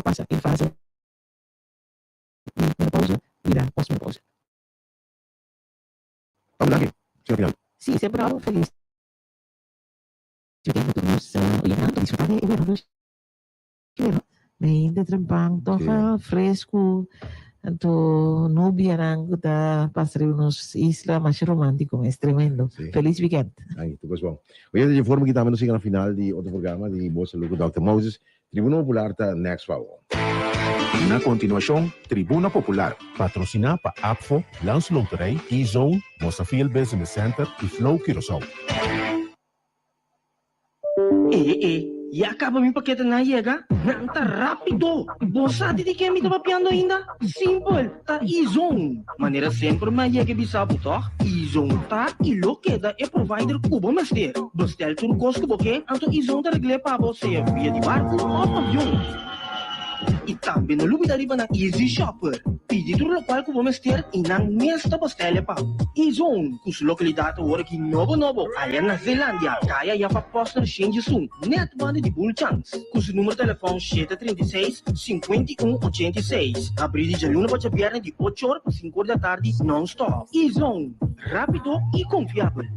pasa e fase di menopausa bira postmenopausa. Pablo danki, señor final. Sí, semper abo felis weekend na tur nos oyentenan. Ta disfruta di e weer no? Mainta trempan toch fresku anto nubianan ku ta pasa riba nos isla masha romantiko mes tremendo. Felis weekend. Danki, tur kos bon. Oye, di forma ki tambe nos yega na final di otro programa di Bo Salud ku Dòkter Moses. Tribuna Popular ta next pa bo. Na kontinuashon, Tribuna Popular. Patrosiná pa APFO, Landsloterij, E-Zone, Mosafil Business Center i Flow Curaçao. E e, ya caba mi paketenan yega? Nan ta rapido! Bo sa di di ken mi ta papiando ainda? Simpel, ta E-Zone! Manera semper mi a yega e bisa bo tòg? E-Zone ta i lo keda e provider ku bo mester. Bestel tur kos ku bo ke, anto E-Zone ta regl'é pa bo sea via di barku òf avion. I tambe no lubida riba nan Easy Shopper. Pidi tur lokual ku bo mester i nan mes ta bostel'e pa bo. E-Zone, ku su lokalidat awor aki nobo nobo aya na Zeelandia, kaya Jaffa Posner Shenjisun, nèt banda di Bulchans. Ku su numero telefòn 736, 51 86. Habrí di djaluna pa djabièrnè di ocho or pa sinku or di atardi nòn-stòp. E-Zone, rápido i konfiabel.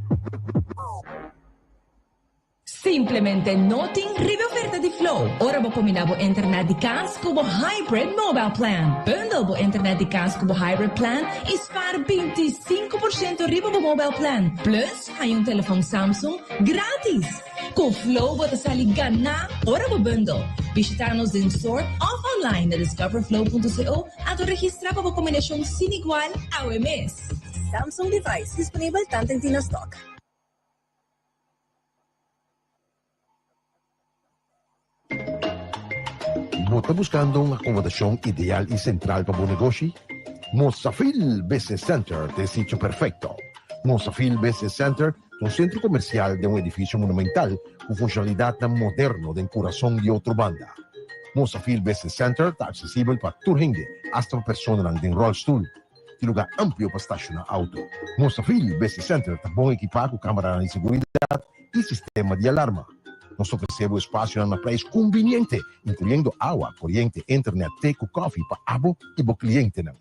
Simplemente no tin riba e oferta di Flow ora bo kombiná bo internet di kas ku bo Hybrid Mobile Plan. Bundle bo internet di kas ku bo Hybrid Plan i spar 25% riba bo mobile plan. Plus, haña un telefòn Samsung gratis! Ku Flow bo ta sali ganá ora bo bundle. Bishitá nos den store òf online na discoverflow.co anto registrá pa bo kombinashon sin igual awe mes. Samsung device disponibel tanten tin na stock. Bo ta buskando un akomodashon ideal i sentral pa bo negoshi? Mosafil Business Center ta e sitio perfekto. Mosafil Business Center ta un sentro komersial den un edifisio monumental ku funshonalidatnan moderno den kurason di Otrobanda. Mosafil Business Center ta aksesibel pa tur hende, asta pa personanan den ròlstul. Tin lugar amplio pa stashoná auto. Mosafil Business Center ta bon ekipá ku kameranan di seguridat i sistema di alarma. Nos ta ofresé bo espasionan na preis kumbiniente, inkluyendo awa, koriente, internet, te ku kòfi pa abo i bo klientenan.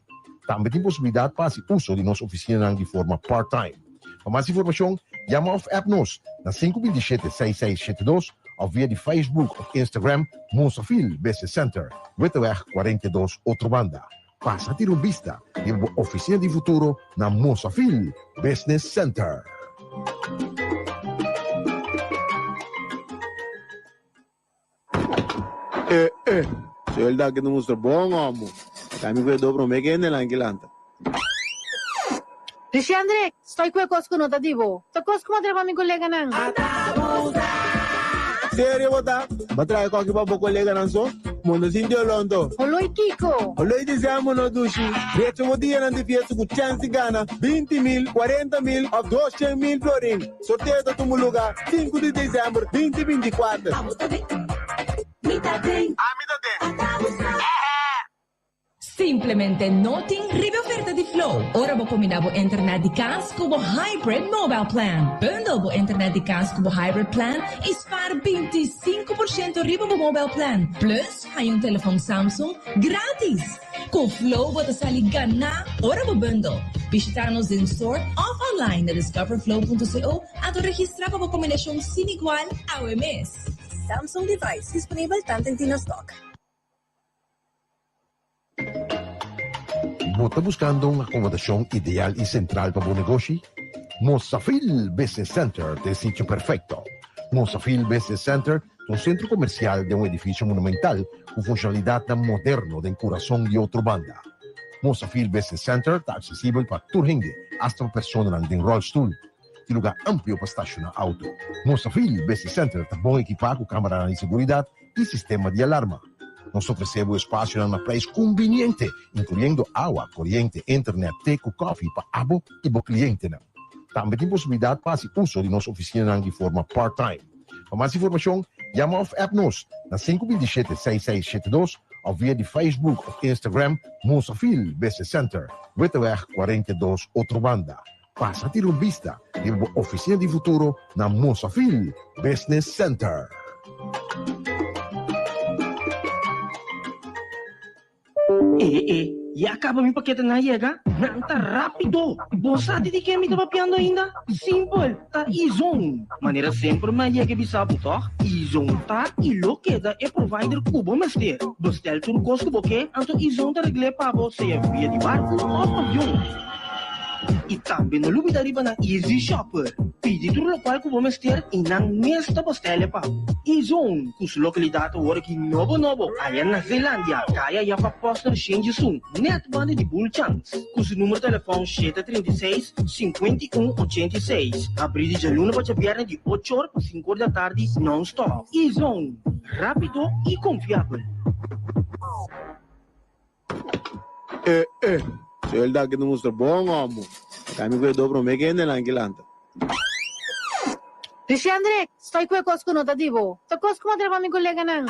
Tambe tin posibilidat pa hasi uso di nos ofisinanan di forma part-time. Pa mas informashon, yama òf app nos na 527 6672 òf via di Facebook òf Instagram Mosafil Business Center, Witteweg 42, Otrobanda. Pasa tira un bista riba bo oficina di futuro na Mosafil Business Center. Eh eh, suelda aki ta mustra bon homo. Acá mi cuidó prome que hende lan ki lanta. Richandre, stoi cu e cos cu no ta di bo. Ta cos cu m'a pa mi coleganan. Serio bo ta? Bo a traha koki pa bo coleganan so? Bo no sinti olor anto? Olor kico? Olor di zèmbo no dushi. Drecha bo dianan di fiesta cu chèns di gana binti mil, kuarenta mil of doshen mil florin. Sorteo ta tuma luga sinku di december binti 24. Abo ta den, mi ta den. Ami ta den. Ata bo sa. Simplemente no tin riba e oferta di Flow ora bo kombiná bo internet di kas ku bo Hybrid Mobile Plan. Bundle bo internet di kas ku bo Hybrid Plan i spar 25% riba bo mobile plan. Plus, haña un telefòn Samsung gratis! Ku Flow bo ta sali ganá ora bo bundle. Bishitá nos den store òf online na discoverflow.co anto registrá pa bo kombinashon sin igual awe mes. Samsung device disponibel tanten tin na stock. Bo ta buskando un akomodashon ideal i sentral pa bo negoshi? Mosafil Business Center ta e sitio perfekto. Mosafil Business Center ta un sentro komersial den un edifisio monumental ku funshonalidatnan moderno den kurason di Otrobanda. Mosafil Business Center ta aksesibel pa tur hende, asta pa personanan den ròlstul. Tin lugar amplio pa stashoná auto. Mosafil Business Center ta bon ekipá ku kameranan di seguridat i sistema di alarma. Nos ta ofresé bo espasionan na preis kumbiniente, inkluyendo awa, koriente, internet, te ku kòfi pa abo i bo klientenan. Tambe tin posibilidat pa hasi uso di nos ofisinanan di forma part-time. Pa mas informashon, yama òf app nos na 527 6672 òf via di Facebook òf Instagram Mosafil Business Center, Witteweg 42, Otrobanda. Pasa tira un bista riba bo oficina di futuro na Mosafil Business Center. E e, ya caba mi paketenan a yega? Nan ta rapido! Bo sa di di ken mi ta papiando ainda? Simpel, ta E-Zone! Manera semper mi a yega e bisa bo tòg? E-Zone ta i lo keda e provider ku bo mester. Bestel tur kos ku bo ke, anto E-Zone ta regl'é pa bo sea via di barku òf avion. I tambe no lubida riba nan Easy Shopper. Pidi tur lokual ku bo mester i nan mes ta bestel'e pa bo. E-Zone, ku su lokalidat awor aki nobo nobo aya na Zeelandia, kaya Jaffa Posner Shenjisun, nèt banda di Bulchans. Ku su numero telefòn 736, 51, 86. Habrí di djaluna pa djabièrnè di ocho or pa sinku or di atardi nòn-stòp. E-Zone, rápido i konfiabel. Eh eh, suelta aki ta mustra bon homo. Acá mi cuidó promé que hende nan ki lanta. Richandre, stoi cu e cos cu no ta di bo. Ta cos cu bo a traha pa mi coleganan.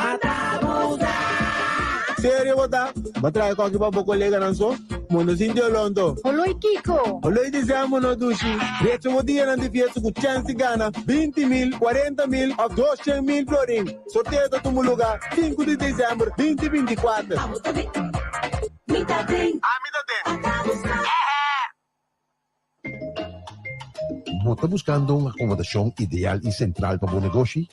Serio bo ta? Bo traha coki pa bo coleganan so? Bo no sinti oló anto? Oló i kico? Oló i diciamo no dushi. Drecha bo dianan di fiesta cu chance di gana 20 mil, 40 mil of 200 mil florin. Sorteo ta tuma luga 5 di december 2024. Abo ta den, mi ta den. Ami ta den. Ata busca. Bo ta buscando un acomodacion ideal y central pa bo negoshi?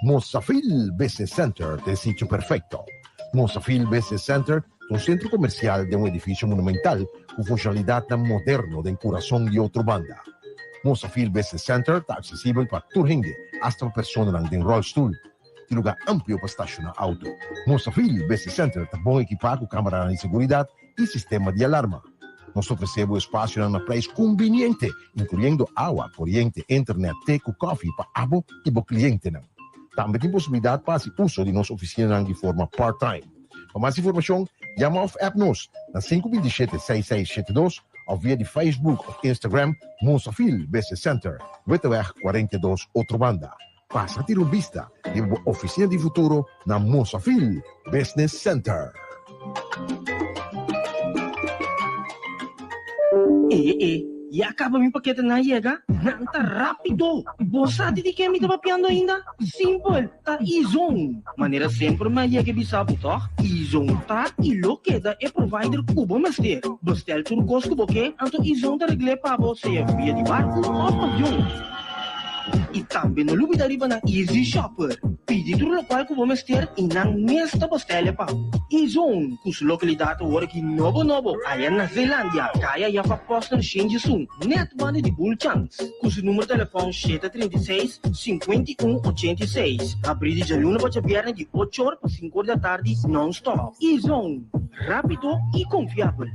Mosafil Business Center ta e sitio perfecto. Mosafil Business Center ta un centro comercial den un edificio monumental cu funcionalidadnan moderno den curason di Otrobanda. Mosafil Business Center ta accesibel pa tur hende, hasta pa personanan den rolstoel. Tin lugar amplio pa staciona auto. Mosafil Business Center ta bon ekipa cu camaranan di seguridad y sistema di alarma. Nos ta ofrece bo espacionan na prijs cumbiniente, incluyendo awa, coriente, internet, te cu koffie pa abo y bo clientenan. Tambe tin posibilidad pa haci uso di nos oficinanan di forma part-time. Pa mas informacion, yama of app nos na 527 6672 of via di Facebook of Instagram Mosafil Business Center, Witteweg 42, Otrobanda. Pasa tira un bista riba bo oficina di futuro na Mosafil Business Center. E e, ya caba mi paketenan a yega? Nan ta rapido! Bo sa di di ken mi ta papiando ainda? Simpel, ta E-Zone! Manera semper mi a yega e bisa bo tòg? E-Zone ta i lo keda e provider ku bo mester. Bestel tur kos ku bo ke, anto E-Zone ta regl'é pa bo sea via di barku òf avion. I tambe no lubida riba nan Easy Shopper. Pidi tur lokual ku bo mester i nan mes ta bostel'e pa bo. E-Zone, ku su lokalidat awor aki nobo nobo aya na Zeelandia, kaya Jaffa Posner Shenjisun, nèt banda di Bulchans. Ku su numero telefòn 736, 51, 86. Habrí di djaluna pa djabièrnè di ocho or pa sinku or di atardi nòn-stòp. E-Zone, rápido i konfiabel.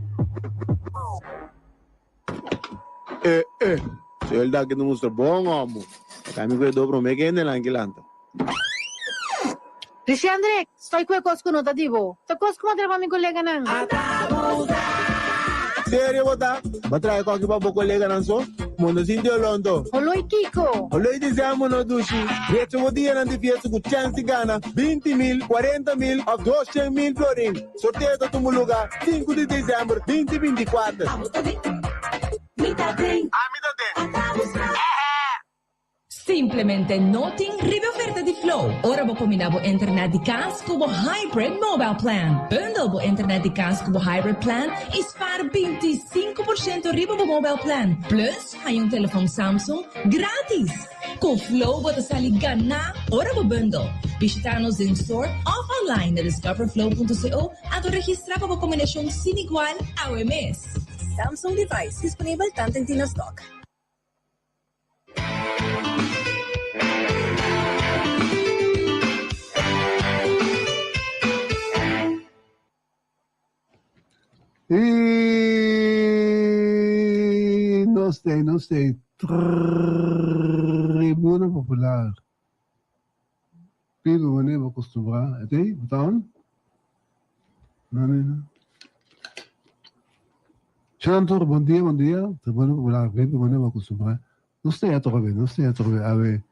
Eh eh, suelta aki ta mustra bon homo. Acá mi cuidó promé que hende nan ki lanta. Richandre, stoi cu e cos cu no ta di bo. Ta cos cu bo a traha pa mi coleganan. Serio bo ta? Bo a traha coki pa bo coleganan so? Bo no sinti oló anto? Oló i kico? Oló i diciamo no dushi. Drecha bo dianan di fiesta cu chance di gana 20 mil, 40 mil of 200 mil florin. Sorteo ta tuma luga 5 di december 2024. Abo ta den, mi ta den. Ami ta den. Ata busca. Simplemente no tin riba e oferta di Flow ora bo combina bo internet di cas cu bo hybrid mobile plan. Bundle bo internet di cas cu bo hybrid plan y spaar 25% riba bo mobile plan. Plus haña un telefon Samsung gratis! Cu Flow bo ta sali ganá ora bo bundle. Bishita nos den store of online na discoverflow.co anto registra pa bo combinacion sin igual awe mes. Samsung device disponibel tanto en Tina Stock. I nos tei, nos tei Tribuna Popular. Pido manera bo acostumbrá. E tei? Bo ta on? No, no, no. Shantor, bon dia, bon dia. Tribuna Popular, pido manera bo acostumbrá. Nos tei atrobe, nos tei atrobe. Awe,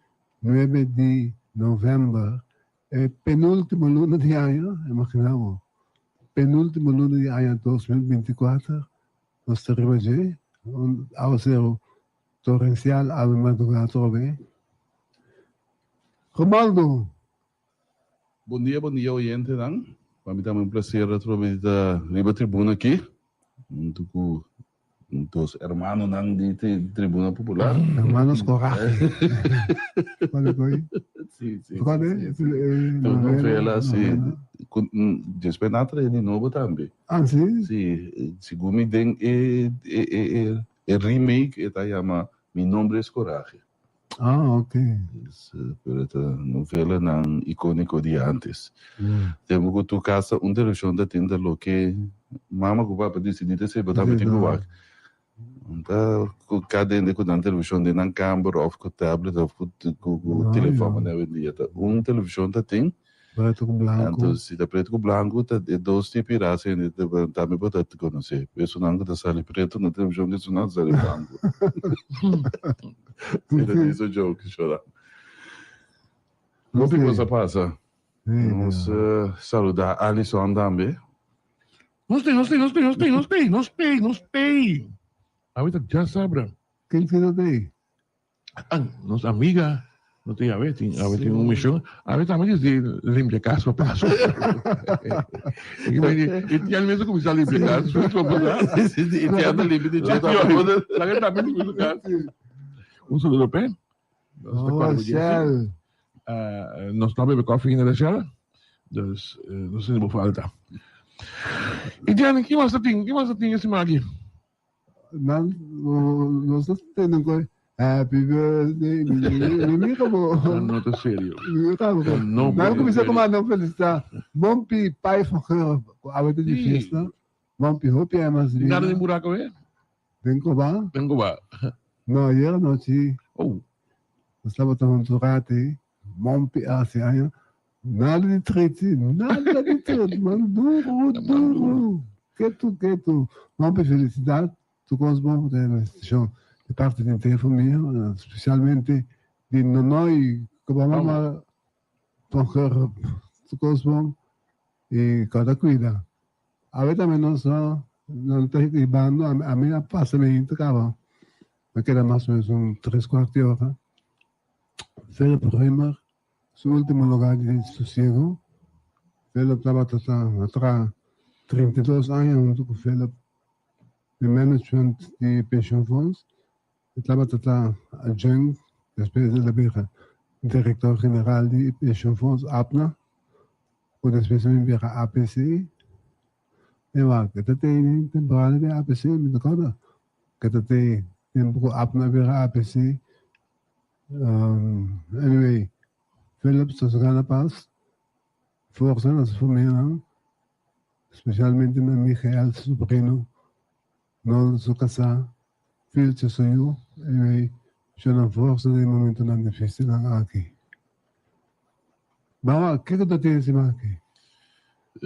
nuebe di november, e penultimo luna di aña, imagina bo. Penultimo luna di aña 2024, nos ta riba dje, un awacero torrencial awe madrugá atrobe. Romaldo! Bon dia, bon dia oyentenan. Pa mi tambe un placer atrobe di ta riba tribuna aki hunto cu dos hermanonan di Tribuna Popular. Hermanos Coraje. Cuál es? Sí, sí. Cuál es? Sí, novela, sí. Después na trae di nobo tambe. Ah, sí? Sí. Segun mi den e, e, e, e remake e ta yama Mi nombre es Coraje. Ah, ok. Pero ta novelanan iconico di antes. Tempo cu tu casa un television ta tin ta loke mama cu papa dicidi ta esey bo tambe tin cu wak. Ta cu cada hende cu nan television den nan camber of cu tablet of cu telefon manera awendia ta un television ta tin. Preto cu blanco. Anto si ta preto cu blanco ta e dos tipo di raza hende tambe bo ta conoce. Esunnan cu ta sali preto na television cu esunnan cu ta sali blanco. Si ta diso joke shora. Hopi cos a pasa. Nos saluda Alison tambe. Nos tei, nos tei, nos tei, nos tei, nos tei, nos tei, nos tei. Awe ta djasabra. Ken ki ta tei? Nos amiga no tin awe tin awe tin un mision awe tambe di si limpia cas pa paso y tian mes a cuminsa limpia cas y tian ta limpia di dje laga tambe limpia su cas un saludo pe Oh, Shell. Nos no a bebe koffie ainda Shell dus no sinti bo falta y tian ki mas ta tin ki mas ta tin e siman aki. Nan nos ta tende un koi Happy birthday mi mira bo. Nan no ta serio. Mi mira bo. No Nan kuminsá ku manda un felisitá. Mompi Pai van Geur ku awe ta di fiesta. Mompi hopi aña mas bida. Nada den buraco awe? Den Koba? Den Koba. No, ayer anochi. Oh. Nos tabata huntu rati. Mompi a hasi aña. Nada di triti, nada di triti, man duru, duru. Ketu, ketu. Hopi felicidad, tur cos bon cu ta na estacion di parti di henter famia, specialmente di Nonoy cu bo mama Tonker, tur cos bon y God a cuida. Awe tambe nos no ta hibando, ami a pasa mi henter caba, mi a keda mas o menos un tres cuarto di ora. Philip Römer Su ultimo lugar di sosiego, Philip tabata ta a traha 32 aña huntu ku Philip den management di pensioenfonds. E tabata ta adjunct, despues el a bira director general di pensioenfonds APNA, ku despues a bin bira APC. E wak, e ta tene temporada di APC, mi ta korda ku e ta tene tempu ku APNA a bira APC. Anyway, Philip sosega na pas, forsa na su famianan, specialmente na Michael su sobrino, Nolan su casá, Filtje su yu, anyway, show nan forsa den e momentonan dificilnan aki. Bawa, kiko ta tin encima aki?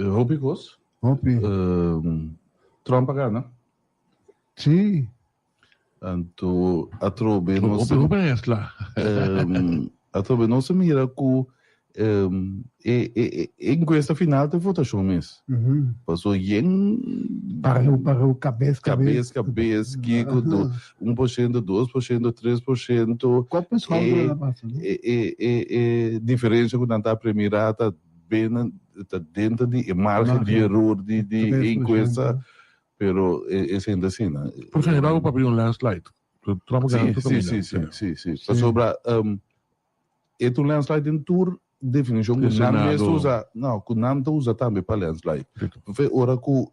Hopi cos. Hopi. Trump a gana. Sí. Anto atrobe nos Hopi hopi mezcla. Atrobe nos a mira cu e e encuesta final ta e votacion mes. Paso yen Pareu pareu cabes cabes. Cabes cabes kico do 1%, 2%, 3%. Kop en schouder a pasa no? E e e e diferencia cu nan ta premira ta benen ta dentro di e margen di eror di di encuesta. Pero e senta asina. Por general bo papia di un landslide. Trump gana tur kaminda. Si, si, si, si, si. Pasobra e ta un landslide den tur definishon ku nan mes ta usa, no, ku nan ta usa tambe pa landslide. P'e ora ku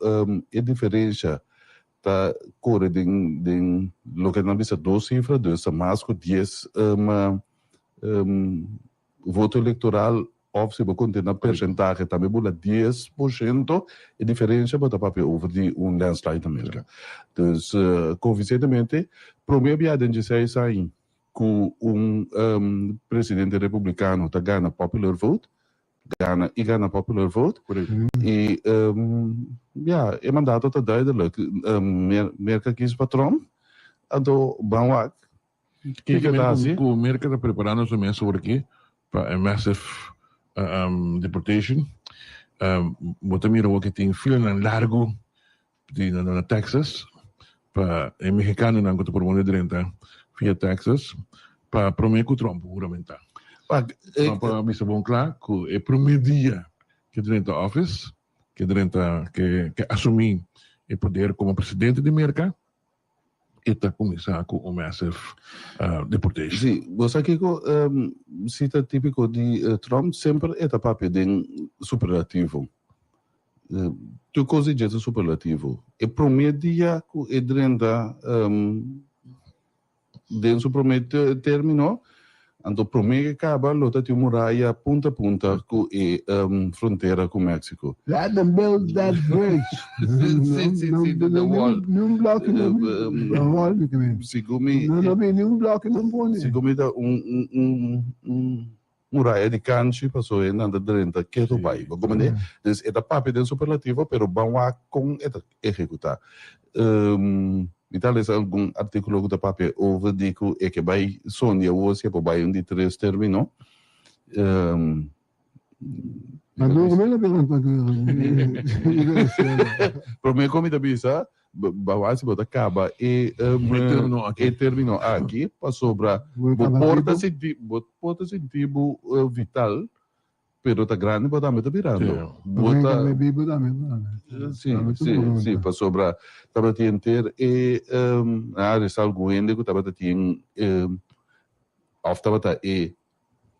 e diferensha ta kore den den loke nan bisa dos sifra, dus ta mas ku dies voto electoral of si bo conta na percentahe tambe bula 10% e diferencia bo ta papia over di un landslide na Merca. Dus convincentemente prome bia den dieseis aña cu un presidente republicano ta gana popular vote, gana y gana popular vote y ya e mandato ta duidelijk Merca kies pa Trump anto ban wak. Kiko ta hasi? Ku Merka ta preparando su mes awor aki pa e massive deportation. Bo ta mira awor ke tin filanan largu di na Texas pa e mexicanonan ku ta por wòrdu drenta via Texas pa promé ku Trump huramentá. Trump a bisa bon kla ku e promé dia ke drenta office. Ke drenta, ke ke asumí e poder komo presidente di Merka, e ta kuminsá ku un massive deportation. Sí, bo sa kiko si ta típiko di Trump, semper e ta papia den superlativo. Tur kos di dje ta superlativo. E promé dia ku e drenta Den su promé término, anto promé ke kaba lo ta tin un muraya punta punta ku e frontera ku Mexico. Let them build that bridge. Si, si, si, the wall. Ni un bloki no the wall mi ke men. Sigun mi. No, no bin ni un bloki no pone. Sigun mi ta un un un un muraya di kanchi paso e nan ta drenta ketu bai. Bo komprende? Dus e ta papia den superlativo pero ban wak kon e ta ehekutá. Mi ta lesa algun artíkulo ku ta papia over di ku e ke bai sondia awor si e por bai un di tres término. Maduro me lo bira Promé ku mi ta bisa, bawá si bo ta kaba e e término aki pasobra bo por ta sinti bo por ta sinti bo vital Pero ta grandi bo tambe ta birando. Bo ta. Si, si, si, pasobra tabatin henter e nan a arestá algun hende ku tabata tin òf tabata e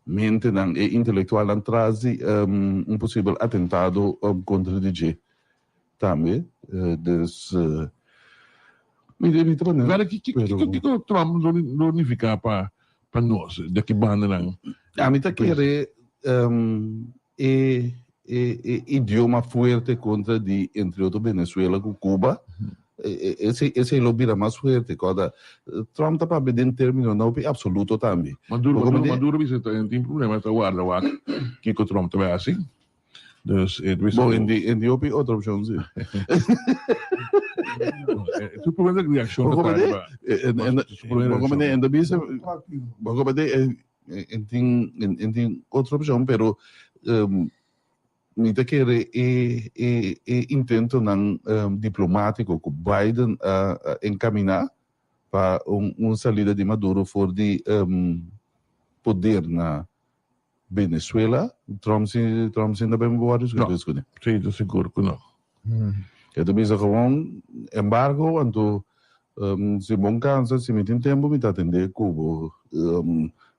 mentenan, e intelektualnan tras di un posibel atentado kontra di dje tambe. Dus mi mi ta pone. Pero kiko kiko Trump lo nifiká pa Pa nos, di ki bandanan? Ami ta kere e e idioma fuerte kontra di entre otro Venezuela ku Cuba, esei esei lo bira mas fuerte. Kòrda, Trump ta papia den terminonan hopi absoluto tambe. Maduro, Maduro bisa ta tin problema, ta warda wak kiko Trump ta bai hasi. Dus e bisa Bon, en di en di hopi otro opcion si. Su primer reaccion ta riba. Bo comprende en ta bisa bo comprende en tin en tin otro opcion pero mi ta kere e e e intentonan diplomatico cu Biden a encamina pa un un salida di Maduro for di poder na Venezuela, Trump si Trump si no ta bin wòrdu No, si ta sigur ku no. E ta bisa gewoon embargo anto si bon kansa si mi tin tempu mi ta atendé ku bo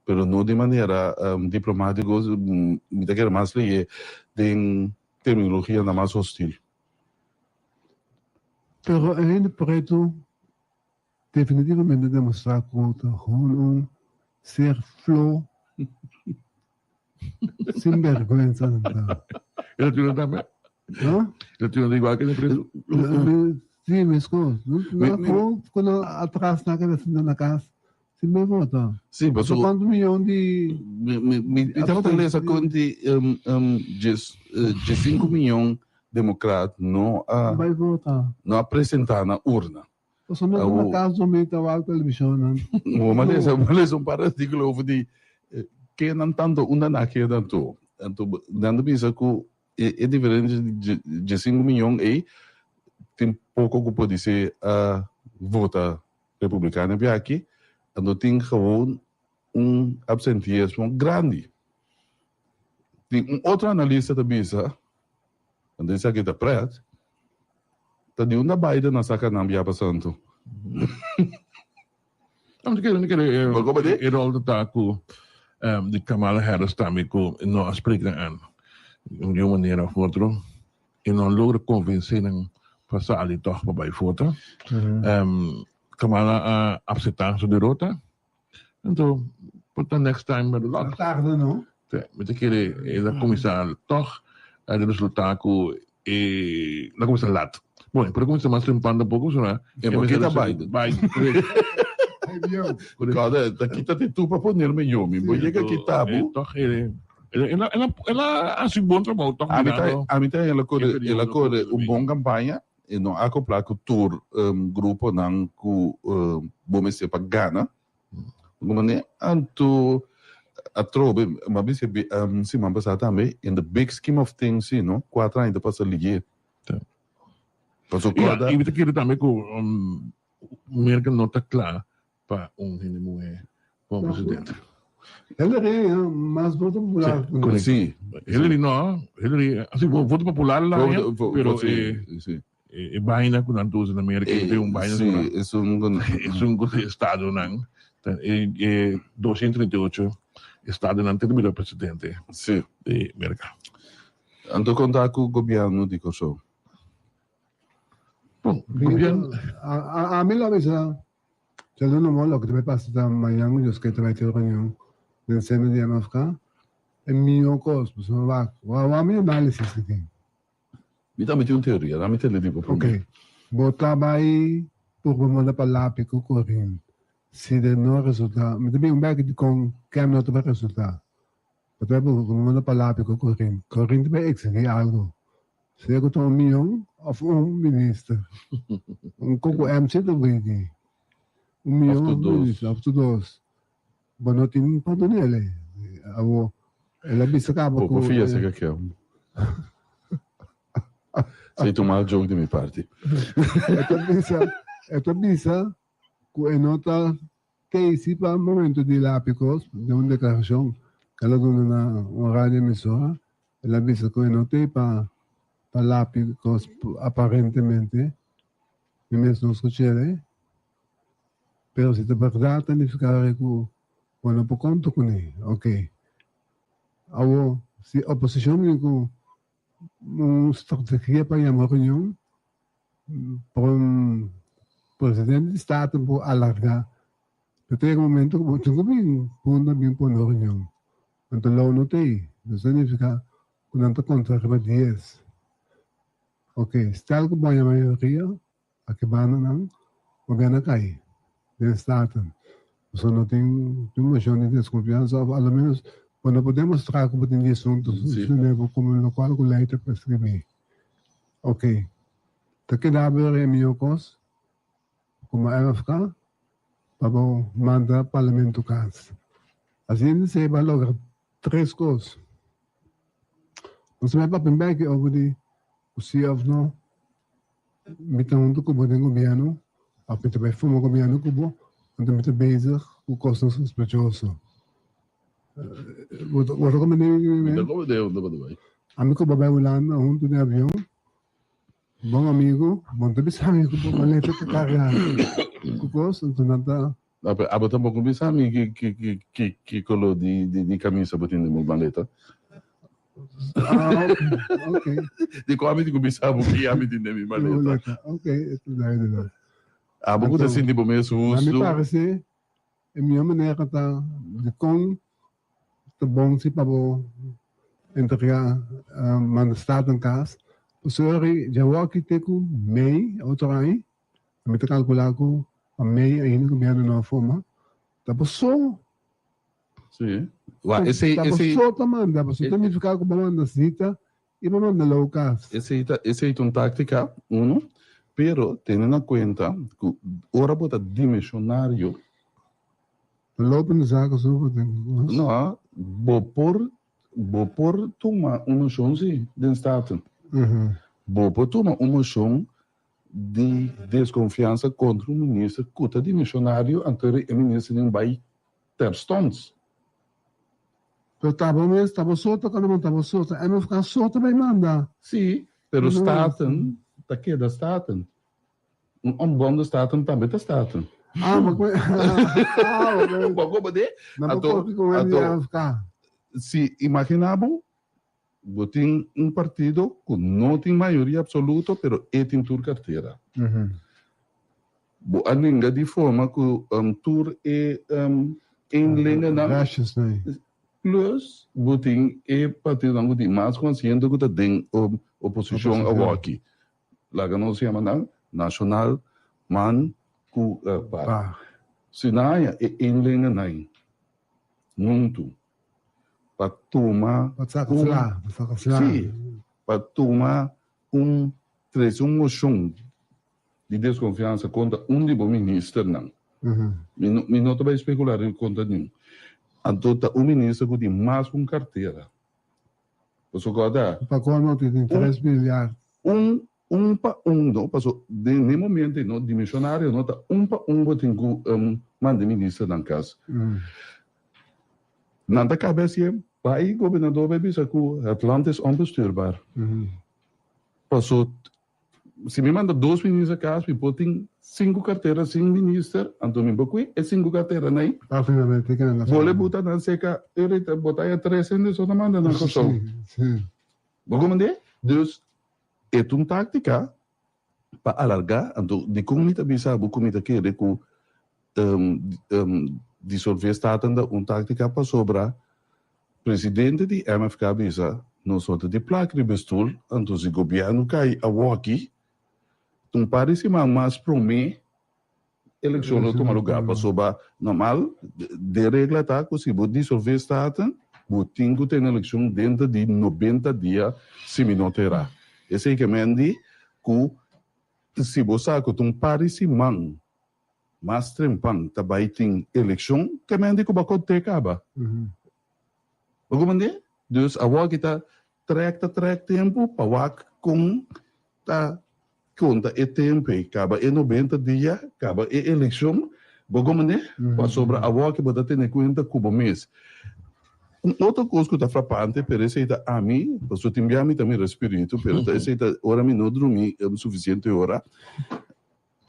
pero no di manera diplomatiko mi ta kere mas leye den terminologianan mas hostil. Pero e hende pretu Definitivamente demostra cu ta gewoon un ser flo sin berguensa nan ta. E latino tambe? No? Latino ta igual ke preso? Si, mescos. No, gewoon cu nan atras nan keda sinta na cas sin bay vota. Si, paso. Cuanto miyon di. Mi tabata lesa con di diescinco miyon democrat no a. Bay vota. No a presenta na urna. Pasobra no ta na cas dormí ta wak television. Bo a lesa, bo a lesa un par artículo over di kenan tanto unda nan a keda anto. Anto nan ta bisa cu e diferencia di diescinco miyon ey tin poco cu podise a vota republicano biaki, anto tin gewoon un absenteismo grandi. Tin un otro analista ta bisa. Anto esaki ta pret. Ta di unda Biden a saka nan bia pa santu? No, mi kere, mi kere e rol ta ta ku di Kamala Harris tambe ku no a spreek nan aan di un manera of otro i no a logra konvensé nan pa sali tòg pa bai vota. Kamala a apseptá su derota. Anto, por ta next time better luck. Ta tarde, no? Sí, mi ta kere e ta kuminsá tòg a resultá ku e ta kuminsá lat. Bon, e por a kuminsá mas temprano tampoko, pasobra E por kita Biden. Biden, correct. Kòrda, ta kita te tu pa ponerme yo. Mi bo yega kita bo. Tòg e, el a, el a hasi un bon trabou tòg mirando. Ami ta el a kore, el a kore un bon kampaña. E no acoplá cu tur gruponan cu bo mester pa gana. Bo manera anto atrobe, m'a bisa siman pasá tambe, in the big scheme of things si no, cuatro aña ta pasa liye. Paso corda. I mi ta kere tambe cu Merkel no ta cla pa un hende muhé como presidente. Hillary mas voto popular. Sí. Hillary no, Hillary, si voto popular la haña, pero e e vaina ku nan ta usa na Merka e un vaina Si, esun ku esun ku estadonan ta e e 238 estadonan ta bira presidente di Merka. Anto konta ku gobièrnu di Kòrsou? Bon, gobièrnu. Ami lo bisa Djaluna no loke ta bai pasa ta mañan Dios ke ta bai tin reunion den seno di MFK e mihó kos pasobra wak wak mi análisis ki tin. Mi tambe tin un teoria, dame tende di bo promé. Ok, bo ta bai purba manda pa lapi ku korin si de no resulta mi ta bin un bek dikon kem no ta bai resulta bo ta bai purba manda pa lapi ku korin, korin ta bai exigi algo Sea ku ta un mion òf un minister. Un koko MC ta brinki. Un mion òf un minister, òf tur dos. Bo no tin pa dun'el. Abo, el a bisa kaba ku. Bo por fia seka kel. Esei ta un mal joke di mi parti. E ta bisa, e ta bisa ku e no ta Casey pa momento di lapi kos den un deklarashon ku el a duna na un radio emisora el a bisa ku e no tei pa pa lapi kos aparentemente mi mes no skuch'el pero si ta bèrdat ta nifiká ku bo no por konta kuné ok awor si oposishon bini ku un strategia pa yama reunion Pa un presidente di Staten por alarga, pero ta yega un momento ku bo tin ku bin punta bin pone un reunion. Anto lou no ta ei. Nos ta nifiká ku nan ta konta riba dies. Ok, stel ku bo haña mayoria, aki banda nan gobièrnu a kai den Staten. Pasobra no tin tin moshon di deskonfiansa òf alomenos bo no por demostrá ku bo tin 11 funshonero komo lokual ku lei ta preskribí. Ok. Ta keda bira e mihó kos komo MFK pa bo manda Parlamento kas. Asina esei bo a logra tres kos. Nos ta bai papia un beki over di ku si òf no mi ta huntu ku bo den gobièrnu òf mi ta bai forma gobièrnu ku bo anto mi ta bezig ku kosnan sospechoso. Bo ta komprende mi? Mi ta komprende unda bo ta bai. Ami ku bo bai Hulanda huntu den avion, bon amigu, bo no ta bisa mi ku bo maleta ta karga ku kos, anto nan ta. No, pero abo tampoko bisa mi ki koló di kamisa bo tin den bo maleta. Ah, ok, ok. Dikon ami tin ku bisa bo ki ami tin den mi maleta? Ok, e ta duidelijk. Abo ku ta sinti bo mes hustu. Na mi parese E mihó manera ta dikon ta bon si pa bo entregá manda Staten kas. Pasobra djawoki te ku mei otro aña, mi ta kalkulá ku pa mei ainda gobièrnu no a forma, ta bo so. Sí. Wak, esei, Ta bo esei. so ta manda, pasobra ta nifiká ku bo manda sita i bo manda lou kas. Esei ta, esei ta un táktika, uno, pero tene na kuenta ku ora bo ta dimensionario. Ta lopen de zaken zo bo den kos. No, bo por, bo por tuma un moshon si den Staten. Bo por tuma un moshon di deskonfiansa kontra un minister ku ta dimensionario, anto e minister tin bai Terstond. Pero ta bo mes, ta bo so ta kada man ta bo so ta MFK so ta bay manda. Sí, pero Staten ta keda Staten. Un ontbonden Staten tambe ta Staten. Ah, ma cu ah, ok. Bo koba de? Na bo koki cu wen di MFK. Si imagina bo, bo tin un partido cu no tin mayoria absoluto, pero e tin tur cartera. Bo a ninga di forma ku tur e inlinenan. Gracias nei. Plus bo tin e partidonan ku tin mas konsiente ku ta den oposishon awoki. Laga nos yama nan Nashonal, man ku par. Si nan haña e inlinenan huntu pa tuma Pa saka fla, pa saka fla. Si, pa tuma un trese un moshon di deskonfiansa kontra un di bo ministernan. Mi no mi no ta bai spekulá riba kontra niun. Anto ta un minister ku tin mas ku un kartera. Pasobra kòrda. Pa kolmo tin tin tres milyard. Un un pa un no paso den e momento ei no dimisionario no ta un pa un bo tin ku manda e ministernan kas. Nan ta kaba hasié. Bai gobernador bai bisa ku het land is onbestuurbaar. Paso si mi manda dos minister kas mi por tin sinku kartera sin minister, anto mi por kui e sinku kartera nai. Bole buta nan seka erita bota e tres hende so ta manda nan Kòrsou. Bo komprendé? Dus e ta un taktika pa alargá, anto dikon mi ta bisa bo ku mi ta kere ku disolvé Staten ta un taktika pasobra presidente di MFK bisa nos no ta di plak riba e stul, anto si gobièrnu kai awoki un par di siman mas promé elekshon lo tuma lugá pasobra normal den regla ta ku si bo disolvé Staten bo tin ku tene elekshon denter di 90 dia si mi no ta erá. Esei ke men di ku si bo sa ku ta un par di siman Mas trempan ta bai tin elekshon ke men di ku bo a konte kaba. Bo komprende? Dus awor ki ta trèk ta trèk tempu pa wak kon ta konta e tempu ei. Kaba e 90 dia, kaba e elekshon. Bo komprende? Pasobra awor ki bo ta tene kuenta ku bo mes. Un otro kos ku ta frapante, pero esei ta ami, pasobra tin bia mi ta mira spiritu, pero ta esei ta ora mi no drumi sufisiente ora.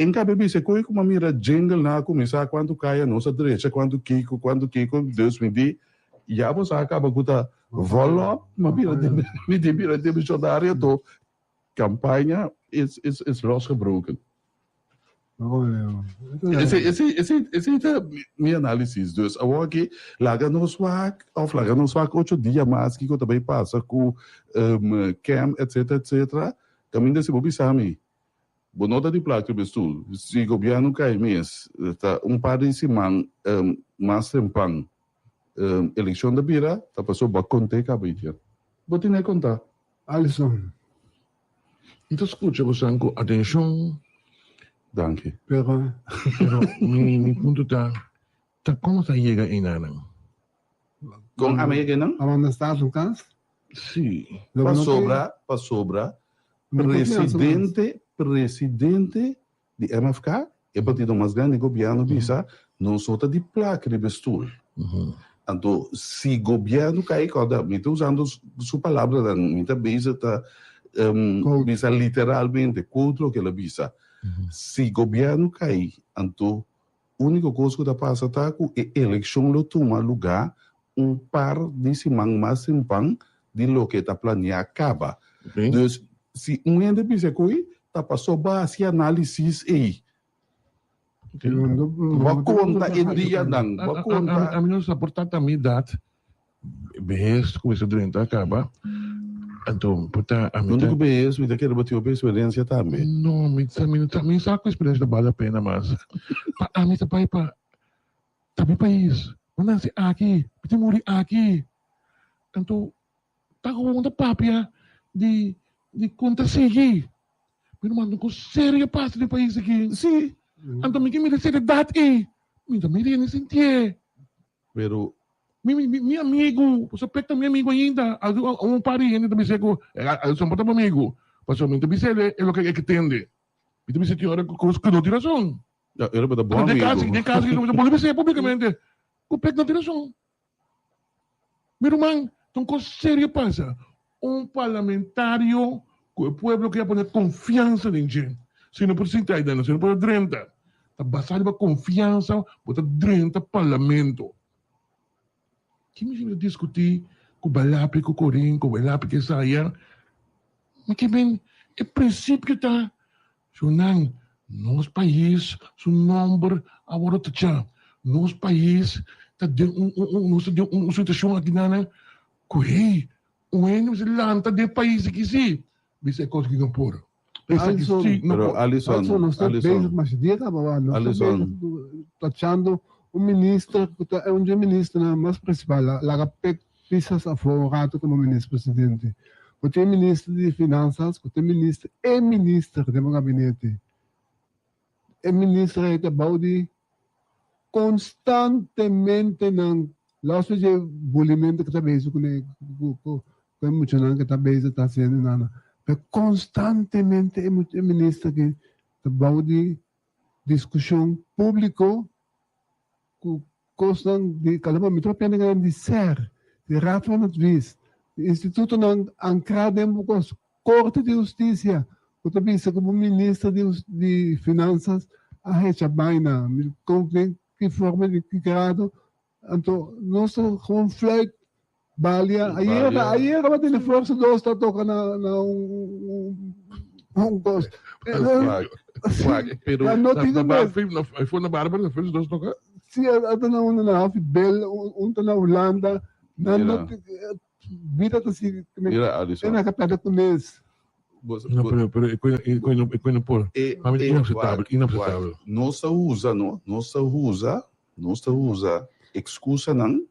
En kabe bisa koe ku m'a mira jingle nan a kuminsá kuantu kaya nos a drecha kuantu kiko kuantu kiko dus mi di ya bo sa kaba ku ta volop m'a bira mi di bira demisionario to kampaña is is is losgebroken. Esei esei esei esei ta mi analisis dus awor aki laga nos wak of laga nos wak ocho dia mas kiko ta bai pasa ku kem etcetera etcetera kaminda si bo bisa mi Bo no ta di plak riba e stul. Si gobièrnu kai mes, ta un par di siman mas trempan elekshon ta bira, ta pasobra bo a kont'é kaba idia. Bo tin e kontá. Alison. Mi ta skucha bosan ku atenshon. Danki. Pero. Pero mi punto ta, ta kon ta yega einanan? Kon a yega einan? A manda Staten kas? Sí. Pasobra, pasobra presidente, presidente di MFK, e partido mas grandi di gobièrnu bisa, nos no ta di plak riba e stul. Anto si gobièrnu kai, kòrda mi ta usando su palabranan, mi ta bezig ta bisa literalmente, quote loke el a bisa. Si gobièrnu kai, anto Úniko kos ku ta pasa ta ku e elekshon lo tuma lugá un par di siman mas trempan di loke ta planeá kaba. Dus, si un hende bisa ku ta pasó bo hasi análisis ei. Bo a konta e dianan, bo a konta. Ami no sa por ta ta mi edat Behes kuminsa drenta kaba, anto por ta ami ta. Huntu ku behes mi ta kere bo tin hopi eksperensia tambe. No, mi sa mi no ta mi sa ku eksperensia ta bal la pena mas. Pa ami ta bai pa ta mi pais, mi nase aki, mi ta muri aki. Anto ta gewoon ta papia di di kon ta sigui. Mi ruman un kos serio pasa den pais aki. Si. Anto mi ke mira seriedad ei, mi ta mira hende sintié. Pero. Mi, mi, mi amigu, bo sa pek ta mi amigu ainda. Algun, un par di hende ta bis'é ku Alison por ta bo amigu. Pasobra mi ta bis'é e loke e ke tende. Mi ta bis'é tin ora ku kos ku no tin rason. Ya, ora bo ta bo amigu. Den kaso, den kaso mi ta bolbe bis'é publikamente ku pek no tin rason. Mi ruman, ta un kos serio pasa. Un parlamentario ku e pueblo ke a pone konfiansa den dje. Si no por sinta aynan, si no por drenta. Ta basá riba konfiansa bo ta drenta parlamento. Ki mi ta diskutí ku Balapi, ku Korin, ku Welapi, ku esaya? Mi ke men e prinsipio ta, Shonnan, nos pais su nomber a wòrdu tachá. Nos pais ta den un un nos ta den un situashon akinan ku hey, un hende mester lanta den e pais aki si, bisa e kos aki no por. Esaki Alison, sí no Pero por. Alison, Alison, nos ta Alison, bezig masha dia kaba wak. Nos ta Alison. bezig tachando un minister ku ta un dje ministernan mas prinsipal. Laga pek pisas afó un rato komo minister presidente. Bo tin e minister di finansas ku ta minister, e minister den bo gabinete. E minister ei ta bou di konstantemente nan los di dje bulimento ku ta bezig kuné ku ku e muchanan ku ta bezig ta hasiendo nana. Pero konstantemente e minister aki ta bou di diskushon públiko ku kosnan di kalaba mi ta papia nan di ser. Di Raad van Advies, di institutonan ankrá den bo kos, Korte di Hustisia, ku ta bisa ku bo minister di di Finansas a hecha baina, mi kon den ki forma di ki grado, anto nos ta gewoon fluit balia, ayera ayera bo tene forsa dos ta toka na na un un kos. Wak, pero Ma no tin na mes. na Barbara, na Forsa dos toka? Si, a ta na unda na Hafi Bel, un ta na Hulanda. Nan no bida ta sigui. Mira, Alison. E na ka perde ku mes. No, pero, pero e koe, e koe no, e koe no por. Pa mi inaceptabel, inaceptabel. Nos ta usa, no? Nos ta usa, nos ta usa excusanan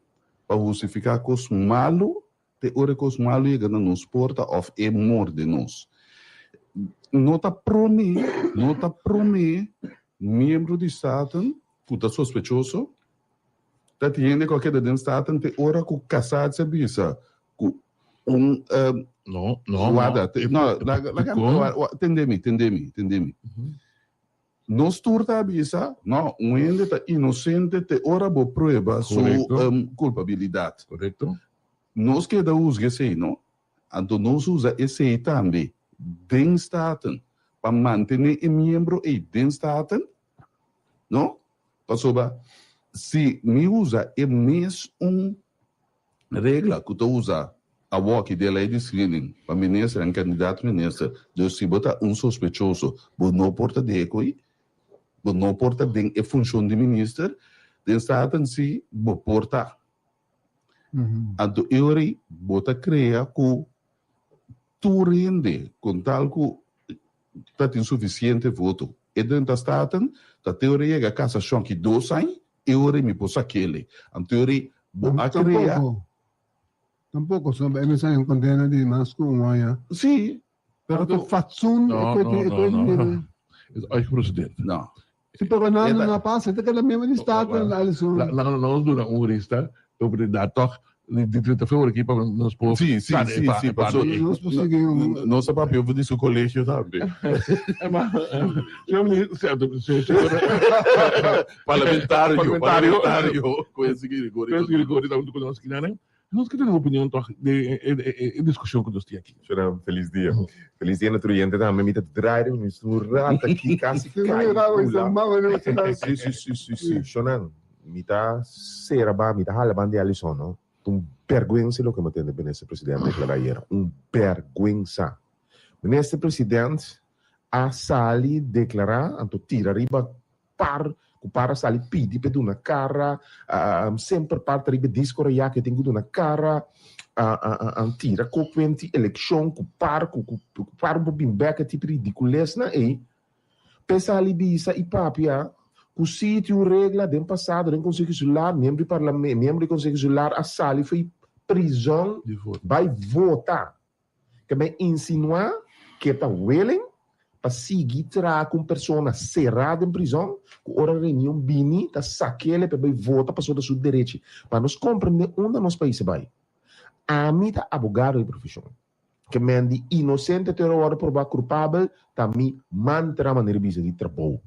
pa hustifica cos malo te ora e cos malo yega na nos porta of e morde nos. No ta prome, no ta prome miembro di Staten ku ta sospechoso ta tin hende ku a keda den Staten te ora ku Cassatie a bisa ku un No, no, wada no. te no laga laga tende mi tende mi tende mi nos tur ta bisa no un hende ta inosente te ora bo prueba su kulpabilidat. Korekto. Nos keda husga esei no Anto nos usa esei tambe den Staten pa mantene e miembro ei den Staten? No, pasobra si mi usa e mes un regla ku ta usa awoki den lei di screening pa minister en kandidato minister, dus si bo ta un sospechoso bo no por ta den e koe, bo no por ta den e funshon di minister, den Staten si bo por ta. Anto e ora ei bo ta krea ku tur hende kon tal ku ta tin sufisiente voto e drenta Staten, ta te ora yega kasashon ki dos aña, e ora ei mi por sak'el. Anto e ora ei bo a krea. Tampoco, tampoco, so e mester haña un kondena di mas ku un aña. Sí. Pero ta fatsoen No, no, no, no. Het is uitgeprocedeerd. No. Si pero nan no a pasa, ta keda miembro di Staten, Alison. Laga nos duna un hurista e oportunidad toch di di ta for aki pa nos por Sí, sí, sí, sí, paso Nos por sigui un nos a papia over di su colegio tambe. Señor minister, Parlamentario, Parlamentario. parlamentario. Quincy Gregorio. Quincy Gregorio ta hunto cu nos kinan. Nos ke tene opinion tòg den e diskushon ku nos tin aki. Shona, felis dia. Felis dia na tur oyente tambe. Mi ta draai den mi un rat aki kasi kai bula. Si, si, si, si, si. Shona, mi ta sera ba, mi ta hala ban di Alison, no. Ta un bèrgwensa loke mi a tende Minister President deklará ayera. Un bèrgwensa. Minister President a sali deklará, anto tira riba Par ku par a sali pidi p'e duna kara, semper par ta riba e disko rayá ku e tin ku duna kara, tira kokwenti elekshon ku par ku par por bin bèk e tipo ridikulesnan ei. P'e sali bisa i papia ku si tin un regla den pasado den Konseho Insular, miembro di parlame miembro di Konseho Insular a sali fo'i prizòn bai vota. Ke men insinuá ke ta willing pa sigui traha ku un persona será den prizòn, ku ora reunion bini ta sak'el pa e bai vota pasobra ta su derechi. Pa nos komprendé unda nos pais a bai. Ami ta abogado di profeshon. Ke men di inosente te ora wòrdu probá kulpabel ta mi mantra manera bisa di trabou.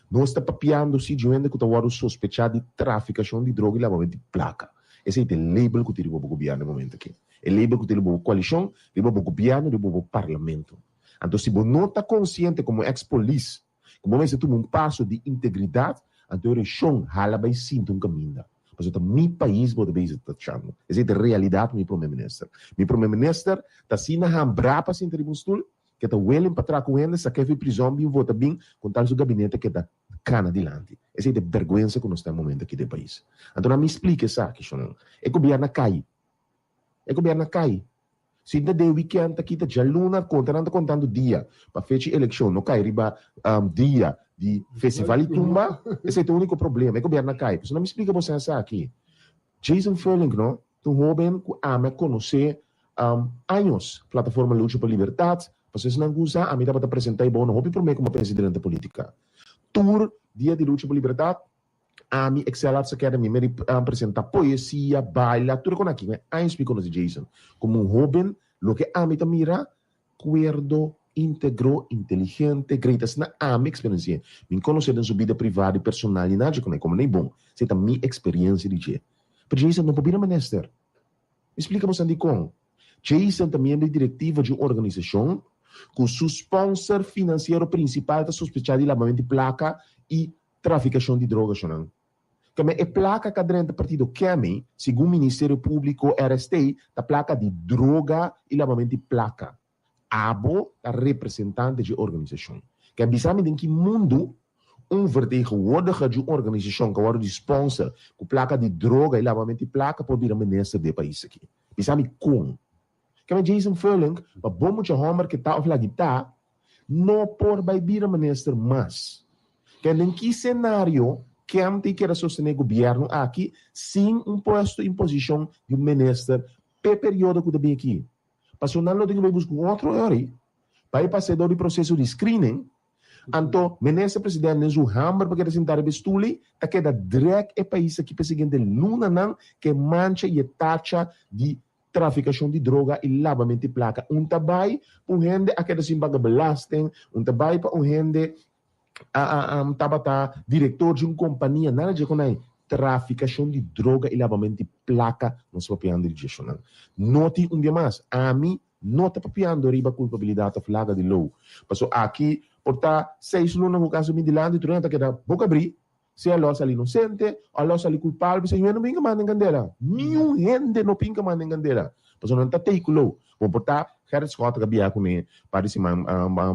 Nos ta papiando si di un hende ku ta wòrdu sospechá di trafikashon di droga i labamentu di plaka. Esei ta e label ku tin riba bo gobièrnu e momento aki. E label ku tin riba bo koalishon, riba bo gobièrnu, riba bo parlamento. Anto si bo no ta konsiente komo eks polis ku bo mester tuma un paso di integridat, anto e reshon hala bai sinta un kaminda. Pasobra ta mi pais bo ta bezig ta tachando. Esei ta e realidat mi prome minister. Mi prome minister ta asina hambrá pa sinta riba un stul Ke ta willing pa traha ku hende, sak'é fi prizòn bin vota bin, kon tal su gabinete keda kana dilanti. Esei ta e bèrgwensa ku nos ta e momento aki den pais. Anto nan mi splika esaki, shonnan. E gobièrnu a kai. E gobièrnu a kai. Sinta den wikènt aki ta djaluna konta nan ta kontando dia pa fecha elekshon no kai riba dia di festival di tumba. Esei ta e úniko problema. E gobièrnu a kai. Pasobra nan mi splika boso esaki. Jason Furling no ta un hóben ku ami a konosé años. Plataforma Lucha pa Libertat, pasobra esnan ku sa, ami tabata presentá e bono hopi promé ku mi a pensa drenta polítika. Tur dia di Lucha pa Libertat, ami, Excel Arts Academy, mi a presentá poesia, baila, tur e kon aki. Años mi konosé Jason komo un hóben, loke ami ta mira Cuerdo, integro, inteligente, great asina ami experiencié. Mi n'conoce den su bida privado y personal ni nadie conoce como n'ey bon. Esey ta mi experiencia di dje. Pero Jason no por bira minister. Mi splika boso dikon. Jason ta miembro di direktiva di un organisashon ku su sponsor finansiero prinsipal ta sospechá di labamentu di plaka i trafikashon di droga shonnan. Keme e plaka ka drenta partido Kemi, segun Ministerio Públiko RST, ta plaka di droga i labamentu di plaka. Abo ta representante dje organisashon. Ke bisa mi den ki mundu un vertegenwoordiger di un organisashon ku a wòrdu di sponsor ku plaka di droga i labamentu di plaka por bira minister di e pais aki? Bisa mi kon. Keme Jason Furlink, pa bo mucha hòmber ke ta òf lagi ta, no por bai bira minister mas. Ke den ki senario Kem ta keda sostené gobièrnu aki sin un puesto i posishon di un minister p'e periodo ku ta bin aki? Pasobra nan lo tin ku bai buska un otro ori pa e pasa dor di proseso di screening, anto Minister President den su hamber pa keda sinta riba e stoel ei ta keda drek e pais aki pa e siguiente lunanan ku e mancha i e tacha di trafikashon di droga i labamento di plaka. Un ta bai pa un hende a keda sin paga belasting, un ta bai pa un hende a tabata director di un compania, nada dje con ai traficacion di droga y labamento di placa nos papiando di djeshonan. No tin un bia mas, ami no ta papiando riba culpabilidad of laga di lou, paso aki por ta seis luna cu caso mi dilanti tur hende ta keda boca abri, sea lo a sali inocente o lo a sali culpabel, pasobra niun hende no pinka manda en candela, niun hende no pinka manda en candela, pasobra nan ta tei cu lou. Bo por ta Gerrit Schotte ka bia kuné par di siman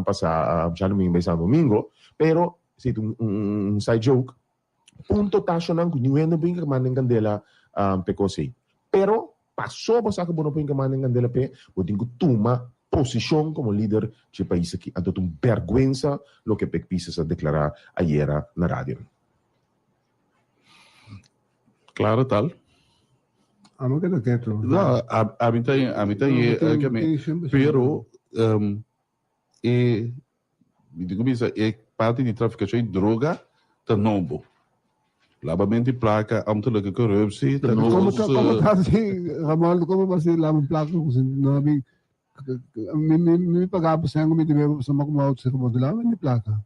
pasá djadumingu bai Santo Domingo, pero esei ta un side joke. Punto ta shonnan ku niun hende no por hinka man den kandela p'e kos ei. Pero paso bo sa ku bo no por hinka man den kandela p'e, bo tin ku tuma posishon komo lider dje pais aki. Anto ta un bèrgwensa loke Pek Pisas a deklará ayera na radio. Claro tal. Amo keda keto. No, a mi ta a mi ta ye ke me pero e mi tin ku bisa e parti di trafikashon di droga ta nobo. Labamento di plaka, ambtelijke corruptie ta Komo nos ta komo ta hasi Ramon komo bo hasi laba plaka ku si no abi mi mi mi paga bo sèn ku mi debe bo pasobra mi a kuma bo laba mi plaka.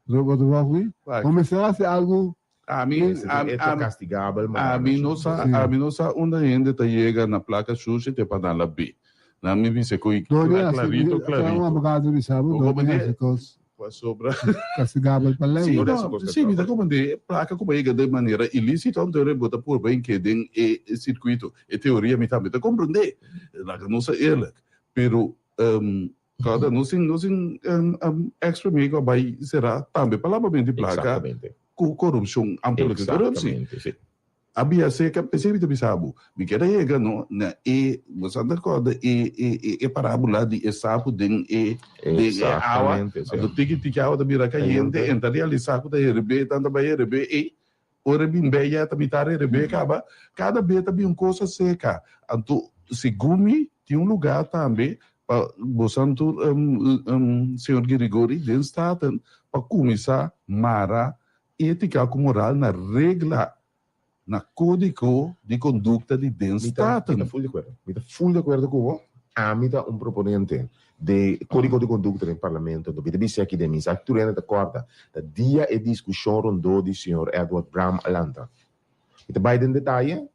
Bo mester hasi algu. Ami, ami, ami no sa, ami no sa unda hende ta yega na plaka shushi te pa nan la bi. Nan mi bisa ku clarito, clarito. Bo comprende? Pasobra. Castigabel pa ley. Si, no, si, mi ta comprende. E plaka ku bo yega den manera ilisito, anto bo ta purba hinke den e circuito. E teoria mi tambe ta comprende. Laga nos sa eerlijk. Pero, Kada nos tin nos tin ex premier ku a bai será tambe pa labamento di plaka ku korupshon, ambtelijke korupsie. A bia seka, p'esei mi ta bisa bo, mi kier a yega no na e, bo sa ta kòrda e e e parábola di e sapu den e den e awa, anto tiki tiki awa ta bira kayente, en ta realisá ku ta herebé, tan ta bai herebé ei, ora e bin bei ya ta mitar herebé kaba, kada be ta bin un kos aseka, anto segun mi tin un lugá tambe Pa bosan tur señor Girigori den Staten pa cuminsa mara etica cu moral na regla, na codigo di conducta di den Staten. Mi ta full di acuerdo. Mi ta full di acuerdo cu bo. Ami ta un proponente di codigo di conducta den Parlamento. Anto mi ta bisa aki den mi sa tur hende ta corda ta dia e discusion rondó di señor Edward Bram a lanta. Mi ta bay den detaye.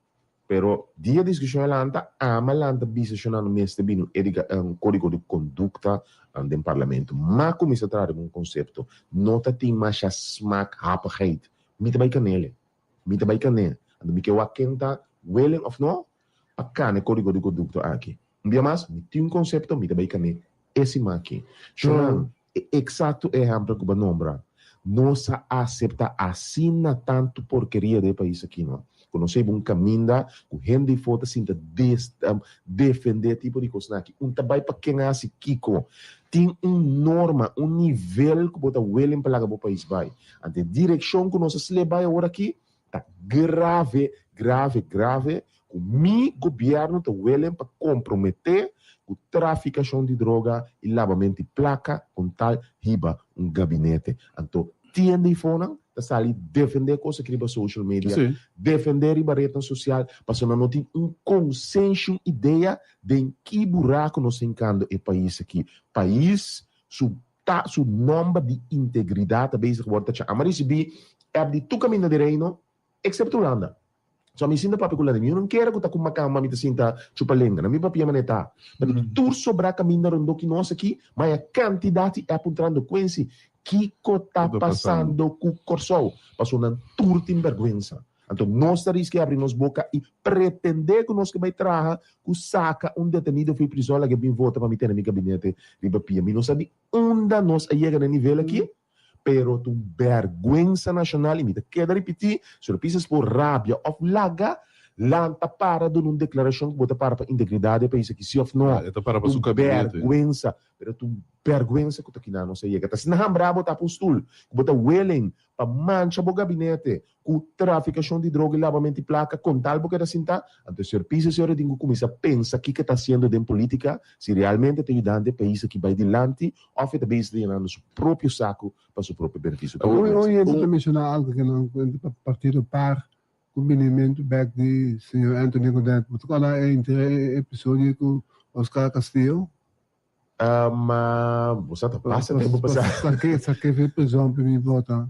Pero dia diskushon a lanta, ama lanta bisa shonando mester bini un ediga un kodigo di kondukta den parlamento. Ma kuminsá traha riba un konsepto. No ta tin masha smak hapigheid. Mi ta bai kanele. Mi ta bai kané. Anto mi ke wak ken ta willing of no pa kana e kodigo di kondukta aki. Un bia mas, mi tin un konsepto, mi ta bai kané e siman aki. Shonando, e eksakto ehèmpel ku bo a nombra, nos a aseptá asina tantu porkeria den e pais aki no, ku nos a hiba un kaminda ku hende afó ta sinta defendé e tipo di kosnan aki. Un ta bai pa ken a hasi kiko. Tin un norma, un nivel ku bo ta willing pa laga bo pais bai. Anto e direkshon ku nos a sle bai awor aki ta grave, grave, grave ku mi gobièrnu ta willing pa komprometé ku trafikashon di droga i labament di plaka kon tal hiba un gabinete. Anto tien di fonan ta sali defendé kos aki riba social media, defendé riba retnan sosial pasobra nan no tin un konsenshi, un idea den ki buraku nos ta hinkando e pais aki. Pais su ta su nòmber di integridat ta bezig wòrdu tachá. Amo a risibí app di tur kaminda di Reino, eksepto Hulanda. So mi sinta papia ku Lani, mi no kere ku ta ku makamba mi ta sinta chupa lenga, na mi papia manera ta. Pero tur sobrá kaminda rondó ki nos aki, maya kantidat di app entrando kuensi, kiko ta pasando ku Kòrsou? Pasobra nan tur tin bèrgwensa. Anto nos ta riske abri nos boka i pretendé ku nos ke bai traha ku saka un detenido for di prizòn laga e bin vota pa mi tene mi gabinete riba pia. Mi no sa di unda nos a yega na e nivel aki. Pero ta un bèrgwensa nashonal i mi ta keda ripití, si lo pisa por rabia òf laga, lanta para duna un deklarashon ku bo ta para pa integridat di e pais aki, sí òf no. E ta para pa Ta su un gabinete. bèrgwensa, pero ta un bèrgwensa ku ta kina nos a yega. Ta asina hambrá bo tapa un stul, ku bo ta willing pa mancha bo gabinete ku trafikashon di droga i labamento di plaka, kon tal bo keda sintá? Anto señor Pisa i señora tin ku kuminsá pensa kiko e ta hasiendo den polítika, si realmente ta yudando e pais aki bai dilanti òf e ta bezig ta yenando su propio saku pa su propio benefisio. Un oyente ta menshoná algu ku nan kuenta pa partido par ku binimentu bèk di señor Anthony Godett. Bo ta kòrda e episodio ku Oscar Castillo? Bo sa ta basta tempu pasá. Sa ke fe prizòn pa mi vota.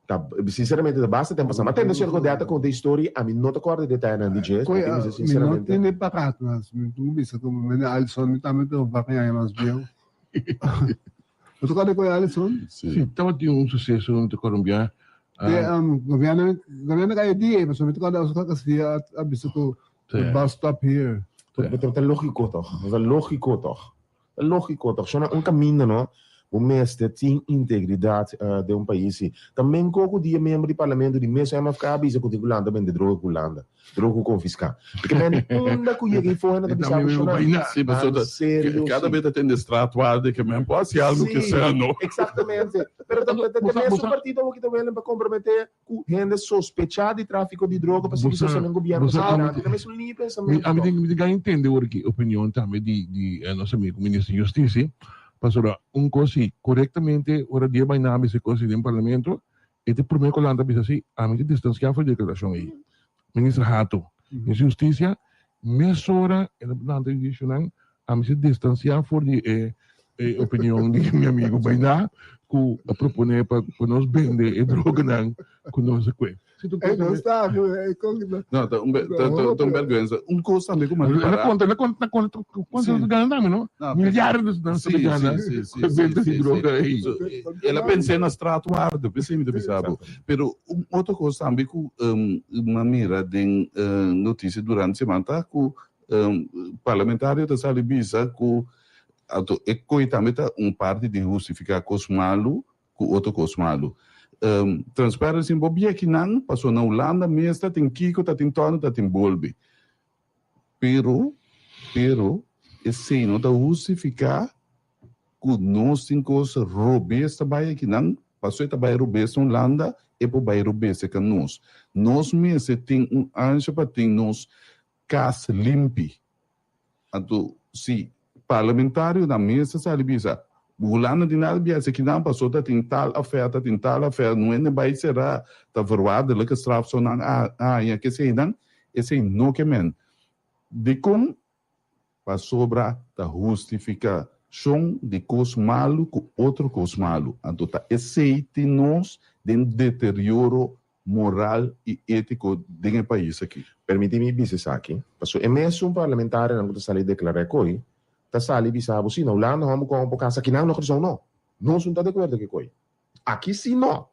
Ta, sinceramente ta basta tempu pasá. Ma tende señor Godett ta konta e historia, ami no ta kòrda e detayenan di dje, Koe, mi no tende parat mas. Mi tin ku bisa ku Mene Alison mi tambe ta un par aña mas bieu. Bo ta kòrda koe Alison? Si, tabatin un suseso mi ta kòrda un bia. Te gobièrnu, gobièrnu ka e dia, pasobra mi ta kòrda Oscar Castillo a bisa ku the bus stop here. Ta lógiko tòg, ta lógiko tòg. Ta lógiko tòg, shona un kaminda no, bo mester tin integridat den un pais si. Ta men koko dia miembro di parlamento di mes MFK a bisa ku tin ku lanta bende droga ku Hulanda, droga ku konfiská. P'e men di unda ku yega ei fohena ta bisa bo shona, Si, pasobra an serio kada si. bes ta tende straatwaarde ke men por hasi algu ke Si, sea no. eksaktamente. Pero ta ta mesun partido awor ki ta welen pa komprometé Ku hende sospechá di tráfiko di droga pa sigui sostené un gobièrnu soberano. Ta mesun liña di pensamentu. Ami tin gana intende ora ki opinion tambe di di nos amigo minister di Justicia, pasobra un kos si korektamente ora di e bai na bisa e kos den parlamento e ta e prome ku lanta bisa si ami ta distansiá for di e deklarashon ei. Minister Hato, minister di Justicia mesora e ta lanta e decisionnan ami si distansiá for di e e opinion di mi amigo Bainá ku a proponé pa pa nos bende e droganan ku nos a kue. Si tu Eh, no está, eh, con No, ta un ta ta ta un vergüenza. Un kos tambe ku mi a El a ripará. konta, el a konta, konta, konta Sí. nos gana tambe, no? No, Miljarden nan Sí, ta gana sí, sí, sí, ku e sí, benta di sí, droga sí. ei. So, el a pens'é na straatwaarde, p'esei mi ta bisa bo. Pero un otro kos tambe ku mi a mira den notisia durante siman ta ku Parlamentario ta sali bisa ku anto e koi tambe ta un parti di hustifiká kos malu ku otro kos malu. Transparency bo bia kinan pasobra na Hulanda mes ta tin kiko ta tin tòrnu ta tin bolbe. Pero pero esei no ta hustifiká ku nos tin kos robes ta bai akinan pasobra e ta bai robes na Hulanda e por bai robes serka nos. Nos mester tin un ansha pa tin nos Kas limpi. Anto si parlamentarionan mes ta sali bisa, Hulanda tin nada biaha kinan paso ta tin tal affaire, ta tin tal affaire, no hende bai sera, ta voorwaardelijke straf so nan a haña keseinan, esei no ke men. Dikon? Pasobra ta hustifikashon di kos malu ku otro kos malu. Anto ta esei tin nos den deterioro moral i étiko den e pais aki. Permití mi bisa esaki, pasobra e mesun parlamentarionan ku ta sali deklará e koi, ta sali bisa bo, si, na Hulanda hòmber ku hòmber por kasa, kinan no Kòrsou no. Nos no ta de akuerdo ku e koi. Aki si no.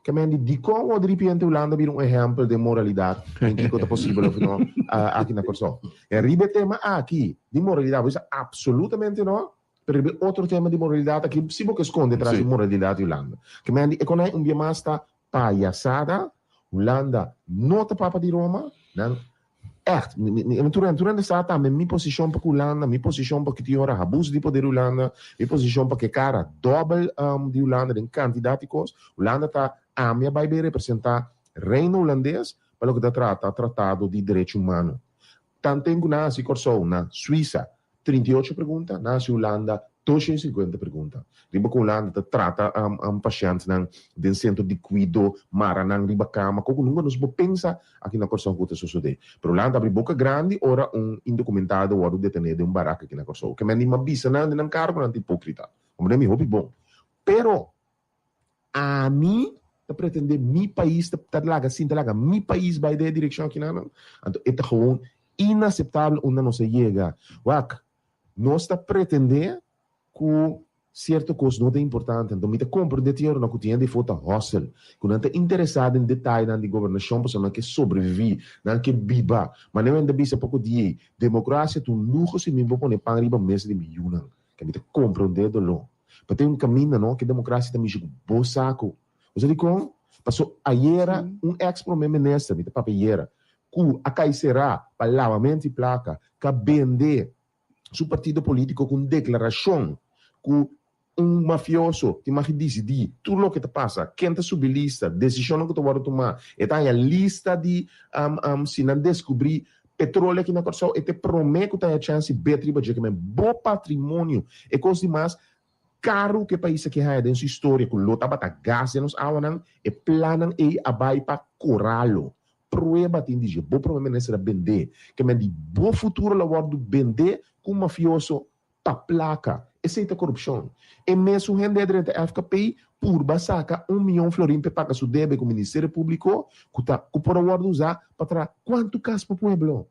Ke men di, dikon wou diripiente Hulanda bira un ehèmpel den moralidat den kiko ta posibel òf no aki na Kòrsou? En riba e tema aki di moralidat, bo bisa absolutamente no, pero riba e otro tema di moralidat aki si bo ke skonde tras di moralidat di Hulanda. Ke men di, e konai un bia mas ta Payasada, Hulanda no ta papa di Roma, nan echt, mi, mi, mi, tur, tur hende sa tambe mi posicion pa ku Hulanda, mi posicion pa ki tin ora abuso di poder di Hulanda, mi posicion pa ke kara dobel um, di Hulanda den kantidat di kos. Hulanda ta ami a bai bay representa Reino Hulandes pa loke ta trata tratado di derecho humano. Tanten ku nan hasi Kòrsou na Suisa 38 pregunta, nan hasi Hulanda 250 pregunta. Riba ku Hulanda ta trata pashèntnan den sentro di kuido, mara nan riba kama, koko nunka nos por pensa aki na Kòrsou ku ta sosodé. Pero Hulanda ta abri boka grandi ora un indokumentado wòrdu detené den un baraka aki na Kòrsou. Ke men di mabisa nan den nan kargo nan ta hipókrita. Komprendé mi hopi bon. Pero ami. ta pretende mi pais ta ta laga sinta laga mi pais bai den e direccion akinan? Anto e ta gewoon inaceptabel unda nos a yega. Wak, nos ta pretende ku sierto kos no ta importante. Anto mi ta komprendé tin ora ku tin hende for ta hustle, ku nan ta interesá den detayenan di gobernashon pasobra nan ke sobreviví, nan ke biba. Manera mi ta bisa poko dia ei, demokrasia ta un luho si mi por pone pan riba mesa di mi yunan. Ke mi ta komprendé doló. Pa tin un kaminda no ke demokrasia ta mishi ku bo saku. Bo sa dikon? Paso ayera un eks prome minister, mi ta papia ayera, ku a kai será pa lavamento di plaka, ka bende su partido politico cu un declaracion cu un mafioso tin mag di dicidi tur loke ta pasa, ken ta subi lista, decisionnan cu ta wordo tuma, e ta haya lista di si nan descubri petroleo aki na Corsou e ta e prome cu ta haya chance di bet riba dje, kimen bo patrimonio e cos di mas caro cu e pais aki haya den su historia cu lo tabata gas den nos awanan, e plannan ey a bay pa coralo. Prueba tin di dje. Bo prome minister a bendé. Ke men di bo futuro lo wòrdu bendé ku un mafioso pa plaka. Esei ta korupshon. E mesun hende a drenta FKP purba saka un mion florin p'e paga su debe ku Ministerio Públiko ku ta ku por a wòrdu usá pa traha kuantu kas pa pueblo.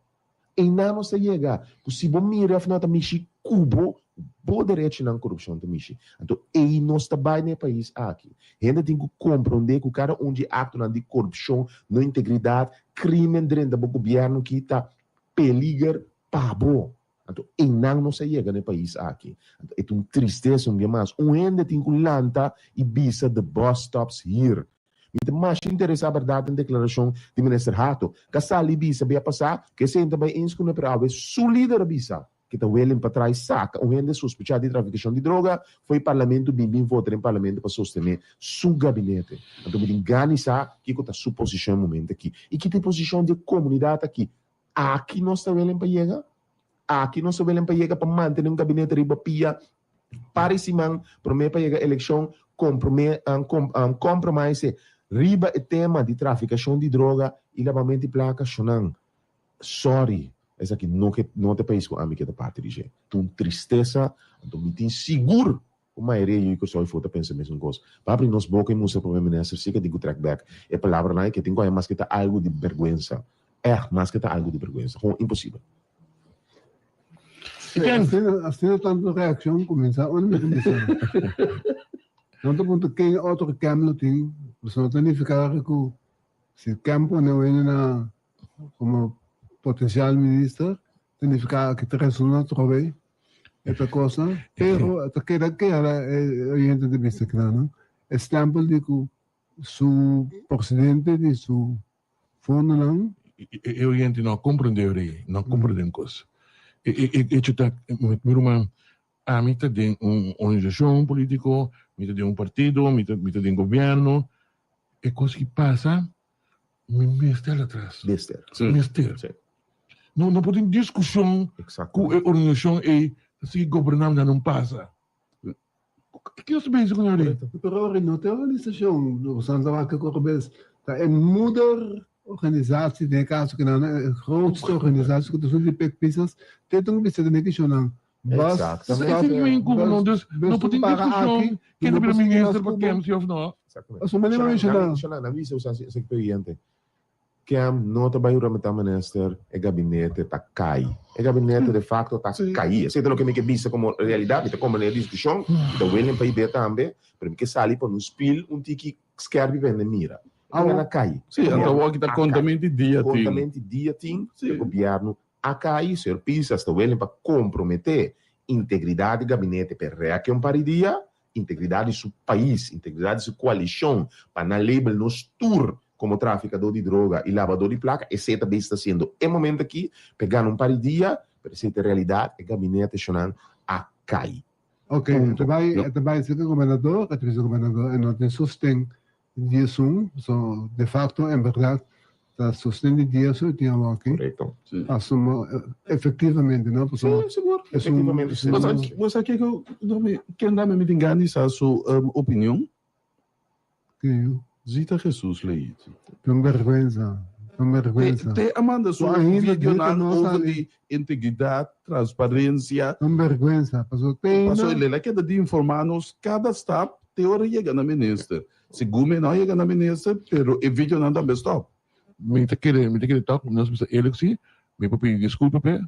Einan nos ta yega ku si bo mira òf no ta mishi ku bo, bo derechonan korupshon ta mishi. Anto ei nos ta bai na e pais aki. Hende tin ku komprondé ku kada un dje aktonan di korupshon, no integridat, krimen drenta bo gobièrnu ki ta peliger pa bo. Anto einan nos a yega na e pais aki. Anto e ta un tristesa un bia mas. Un hende tin ku lanta i bisa the bus stops here. Mi ta masha interesá bèrdat den deklarashon di Minister Hato. Ka sali bisa bia pasá ku esei ta bai eens ku ne pero awe su lider a bisa ku ta willing pa trai saka un hende sospechá di trafikashon di droga fo'i parlamento bin bin vota den parlamento pa sostené su gabinete. Anto mi tin gana sa kiko ta su posishon e momento aki i ki ta e posishon di e komunidat aki. Aki nos ta willing pa yega? Aki nos ta willing pa yega pa mantené un gabinete riba pia Par siman promé pa yega elekshon kompromise riba e tema di trafikashon di droga i labamento di plaka shonan sorry esaki no ke no ta e pais ku ami ke ta parti di dje ta un tristesa anto mi tin sigur ku mayoria yu Kòrsou i for ta pensa mesun kos pa abri nos boka i mustra prome minister si ke tin ku trek bek e palabranan e ke tin ku haña maske ta algu di bergwensa ègt maske ta algu di bergwensa gewoon imposibel. Asina tanto reaccion cuminsa unda mi cuminsa? No ta punto ken otro kem lo tin, pasobra no ta nifica cu si kem pone wende na como potencial minister ta nifica cu ta resona otro bay e ta cosa, pero ta keda keda e oyente ta bisa keda no, e stempel di cu su presidente di su Fondonan. E oyente no a comprende ora no a comprende un cos. E e hecho ta, mi ruman, ami ta den un organisacion politico, mi ta den un partido, mi ta mi ta den gobierno, e cos ki pasa, mi mester atras. Mester. Mester. No no por tin discusion cu e organisacion ey ta sigui goberna nan no pasa. Ki nos ta bezig ku nan? Pero ora no ta e organisashon, nos ta wak ku bes ta e moeder organisatie den e kaso ku nan e grootste organisatie ku ta esun di Pek Pisas te ta bisa den e kishonnan bus stop bus no por tin diskushon ken ta bira minister pa Kemsy of no. Pasobra manera menshoná. Nan bisa usa esaki. Kem no ta bai huramentá minister, e gabinete ta kai. E gabinete de facto ta kai. Esei ta loke mi ke bisa komo realidat. Mi ta komprendé e diskushon, mi ta willing pa idea tambe, pero mi ke sali pa nos spil un tiki skerpi pa hende mira. E gobièrnu a kai. Sí, anto awor aki ta kontamenti dia tin. Kontamenti dia tin, e gobièrnu a kai. Señor Pisas ta willing pa komprometé integridat di gabinete pa e rèk un par di dia, integridat di su pais, integridat di su koalishon, pa nan label nos tur komo trafikadó di droga i labadó di plaka, esei ta bes ta siendo e momento aki pa e gana un par di dia, pero esei ta e realidat, e gabinete shonnan a kai. Ok, e ta bai, e ta bai serka gobernador, e ta bisa gobernador e no tin sosten di esun, so de facto en berdad ta sosten di dieso e tin awoki. Correcto. Pasobra efectivamente no, pasobra Sí, sigur. Efectivamente sí. Bo sa kiko, ken dame mi tin gana di sa su opinion? Ke? Zita Jesus Leite. Ta un bergwensa, ta un bergwensa. Te a manda su videonan over di integridad, transparencia. Ta un bergwensa, pasobra te Pasobra el a keda di informa nos cada stap te ora yega na minister. Segun mi no a yega na minister, pero e videonan tambe stop. Mi ta kere, mi ta kere tok, nos mester eerlijk si, mi por pidi disculpa p'e,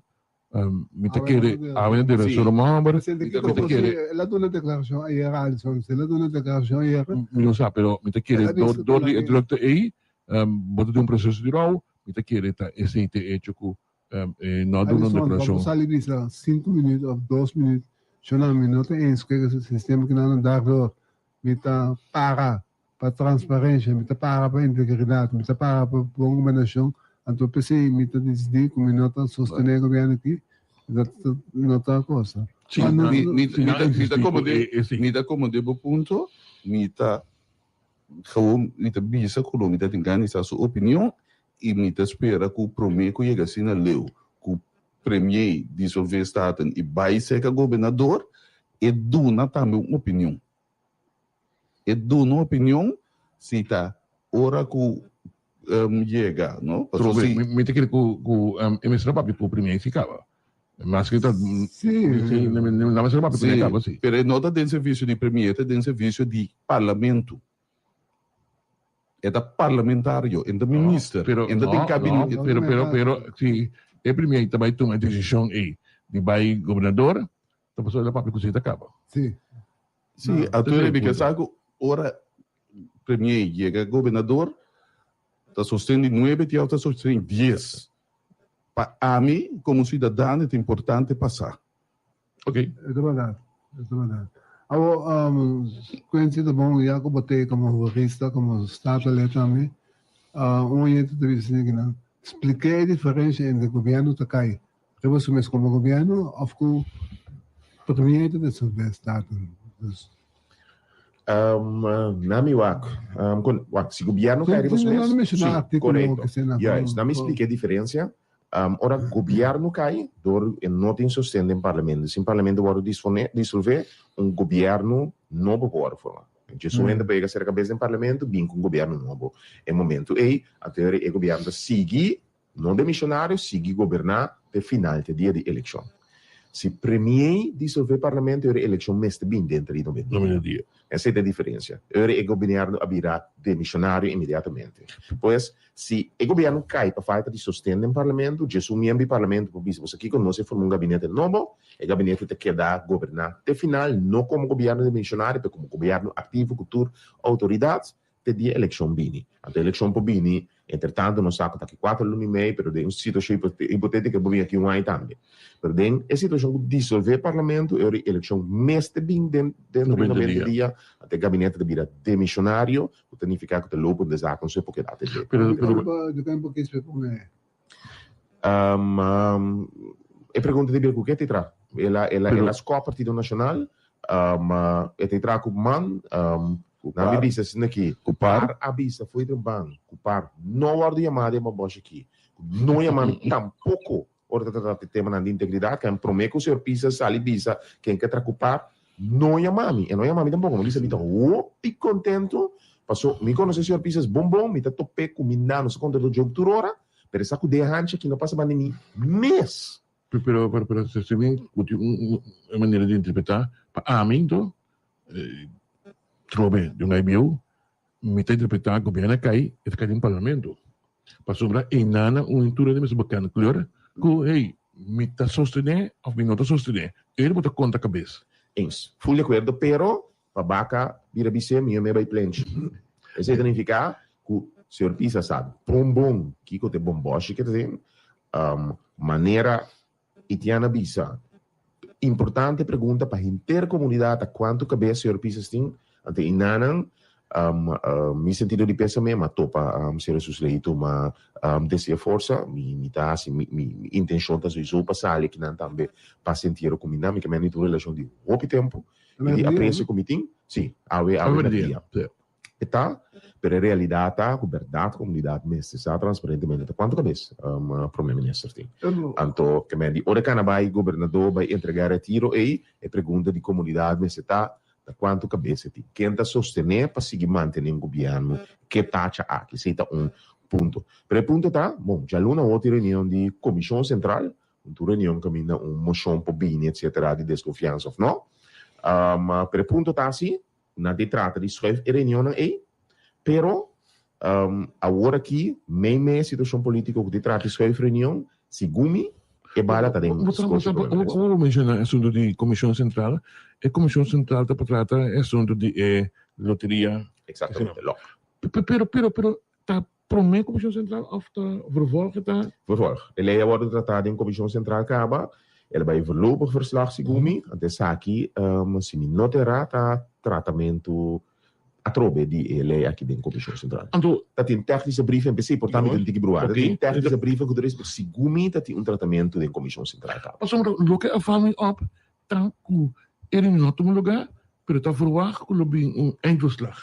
mi ta kere awe na debe solo un homber, mi ta kere. El a duna declaracion ayer Alison, si el a duna declaracion ayer. Mi no sa, pero mi ta kere dor dor di e drukte ei, bo ta den un proceso di rouw, mi ta kere ta esei ta e hecho ku e no a duna un Alison, pa declaracion. bo sali bisa sinku minuut of dos minuut, shona mi no ta eens ku e sistema ki nan a dar door, mi ta para pa transparencia, mi ta para pa integridad, mi ta para pa bon gobernacion, anto p'esey mi ta dicidi cu mi no ta sostene e gobierno aki, dat no ta cosa. Si, mi, mi, mi ta, mi ta comprende, mi ta comprende bo punto, mi ta gewoon, mi ta bisa cu lo mi ta tin gana di sa su opinion y mi ta spera cu prome cu yega asina leu cu premier disolve Staten y bay cerca gobernador, e duna tambe un opinion. E duna un opinion si ta ora cu yega, no? Pasobra si. Mi ta kere cu cu e mester a papia cu premier si caba. Maske ta Si. Si, nan mester a papia cu ne caba si. Pero e no ta den servicio di premier, e ta den servicio di parlamento. E ta parlamentario, e no ta minister, e no ta den gabinete. No, pero pero pero si e premier ta bay tuma e decision ey di bay gobernador, Ta pasobra el a papia ku si ta kaba. Sí. Sí, a mi ke sa ku ora premier yega gobernador ta sosten di nuebe ti òf ta sosten dies. Pa ami komo siudadano ta importante pa sa. Ok. E ta bèrdat, e ta bèrdat. Awor, Quincy ta bon ya ku bo t'ei komo hurista, komo statenlid tambe. Un oyente ta bisa esaki nan, Spliká e diferensha entre gobièrnu ta kai Riba su mes como gobierno of cu premier ta desolve Staten? Dus. Na mi wak, con, wak, si gobierno cay riba su mes, Si, si, corecto. Juist, na mi splica e diferencia. Ora gobierno cay, door e no tin sosten den parlamento. Sin parlamento wordo disolve, un gobierno nobo por wordo forma. Dje su hende por yega cerca bes den parlamento, bin cu un gobierno nobo. E momento ey, anto e gobierno ta sigui No demisionario sigui goberná te final te dia di elekshon. Si premier disolvé parlamento ora e elekshon mester bin denter di 90 90 dia. Esei ta e diferensia. Ora e gobierno a bira demisionario inmediatamente. Pues, si e gobierno kai pa falta di sosten den parlamento, djes un miembro di parlamento por bisa boso kiko nos e forma un gabinete nobo, e gabinete ta keda goberná te final, no komo gobierno demisionario pero komo gobierno aktivo ku tur outoridat. Te dia elekshon bini. Anto elekshon por bini, entretanto nos sa ku ta aki kuater luna i mei, pero den un situashon hipotétiko e por bini aki un aña tambe. Pero den e situashon ku disolvé parlamento, e ora elekshon mester bin den dentro di 90 dia, anto e gabinete ta bira demishonario, ku ta nifiká ku ta lopen de zaak un por keda atendé. Pero, E pregunta ta bira ku ke ta tra? El a el a el a skòp Partido Nashonal, e ta tra ku man, nan mi bisa asina aki, Ku par? Par a bisa fo'i den ban ku par no wòrdu yamá den babòsh aki, ku no yamá mi tampoko ora ta trata di temanan di integridat, ken promé ku señor Pisas sali bisa ken ke tra ku par, no yamá mi, e no yamá mi tampoko, mi bisa mi ta hopi kontentu paso mi konosé señor Pisas bon bon, mi ta top'é ku mi nan, nos ta konta do joke tur ora. Pero esa ku den hanchi aki no pasa banda mi mes. Pero, pero, pero, si mi ku tin un manera di interpretá, pa ami anto, trobe di un IBO, mi ta interpretá gobierno a kai, e ta kai den parlamento. Pasobra einan un tur hende mester bekende kleur ku, hey, mi ta sostené òf mi no ta sostené. Ey bo ta konta kabes. Eens. Ful di akuerdo, pero Pa baka bira bisé mihó me bai plenchi. Esei ta nifiká ku señor Pisa sa bon bon kiko ta e bombòshi ke ta den. Manera Itiana bisa, importante pregunta pa henter komunidat ta kuantu kabes señor Pisas tin. Anto einanan mi sentido di pésame m'a topa señor Jesus Leito m'a desea forsa. Mi ta hasi mi intenshon ta souiso pa sali akinan tambe pa sentiero ku mi nan. Mi ke mende tin un relashon di hopi tempu. I di aprecio cu mi tin, si, awe, awe na dia. E ta, pero e realidad ta cu berdad comunidad mester sa transparentemente ta cuanto cabes Prome Minister tin. Anto, ke men di ora e cana bay Gobernador bay entrega retiro ey, e pregunta di comunidad mester ta, ta cuanto cabes e tin? Ken ta sostene pa sigui mantene un gobierno ke tacha aki? Esey ta un punto. Pero e punto ta, bon, djaluna awor tin reunion di Comision Central, Un tur reunion caminda un mocion por bini etcetera di desconfiansa of no. Pero e punto ta asi, nan tin trata di schuif e reunionnan ey. Pero awor aki mei mei e situacion politico cu tin trata di schuif reunion, segun mi, e bala ta den scochi Prome Minister. Bo menciona e asunto di Comision Central. E Comision Central ta pa trata e asunto di e loteria. Exactamente, lok. Pero, pero, pero ta prome Comision Central of ta vervolg ta? Vervolg. E ley a wordo trata den Comision Central caba. El a bay voorlopig verslag segun mi. Anto esaki, si mi no ta erra, ta tratamento Atrobe di e ley aki den Comision Central. Anto. Ta tin technische brieven, p'esei por ta mi ta tiki bruha. Ta tin technische brieven cu ta recibi, pero segun mi ta tin un tratamento den Comision Central caba. Pasobra loke a val mi op ta cu e reunion no a tuma lugar, pero ta verwagt cu lo bin un eindverslag.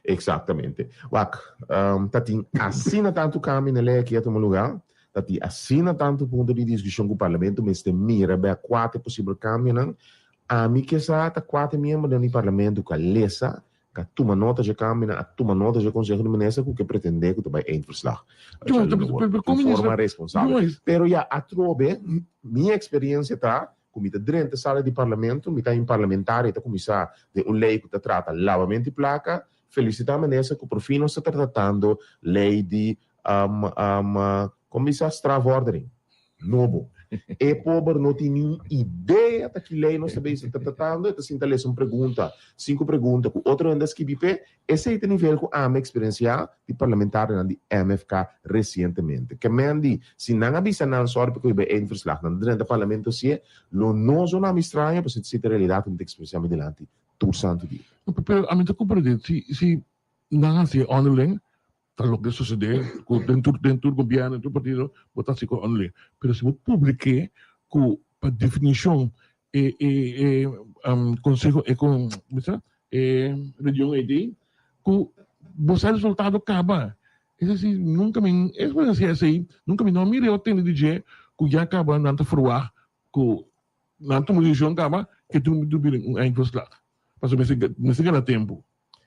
Exactamente. Wak, ta tin asina tanto cambio na e ley aki a tuma lugar, ta tin asina tanto punto di discusion cu Parlamento mester mira bek cua ta e posibel cambionan. Ami ke sa ta kua ta e miembronan di parlamento ku a lesa, ku a tuma nota dje kambionan, a tuma nota dje konseho di minister ku ke pretendé ku ta bai eindverslag di forma responsabel. Pero ya atrobe mi eksperensia ta ku mi ta drenta sala di parlamento, mi ta un parlamentario ta kuminsá den un lei ku ta trata labamento di plaka, felisitá minister ku por fin nos ta tratando lei di komo bisa strafvordering. Nobo. E pober no tin niun idea ta ki lei nos ta bezig ta tratando, e ta sinta lesa un pregunta, sinku pregunta ku otro hende a skibi p'e. Esei ta nivel ku ami a eksperensiá di parlamentarionan di MFK resientemente. Ke men di, si nan a bisa nan sòri pa ku e eindverslag, nan ta drenta parlamento si'e, lo no zona mi straño, pasobra esei ta realidat ku mi ta eksperensiá mi dilanti tur santu dia. Pero ami ta komprendé, si si nan hasi e onderling, Ta loke sucede cu den tur den tur gobierno den tur partido bo ta haci cu onderling pero si bo publike cu pa definicion e e e conseho e con bisa e reunion ey tin cu bo sa resultado caba es decir nunca mi experiencia esey nunca mi no a mira o tende di dje cu ya caba nan ta verwagt cu nan tuma decision caba ke tin un un eindverslag pasobra mester mester gana tempo.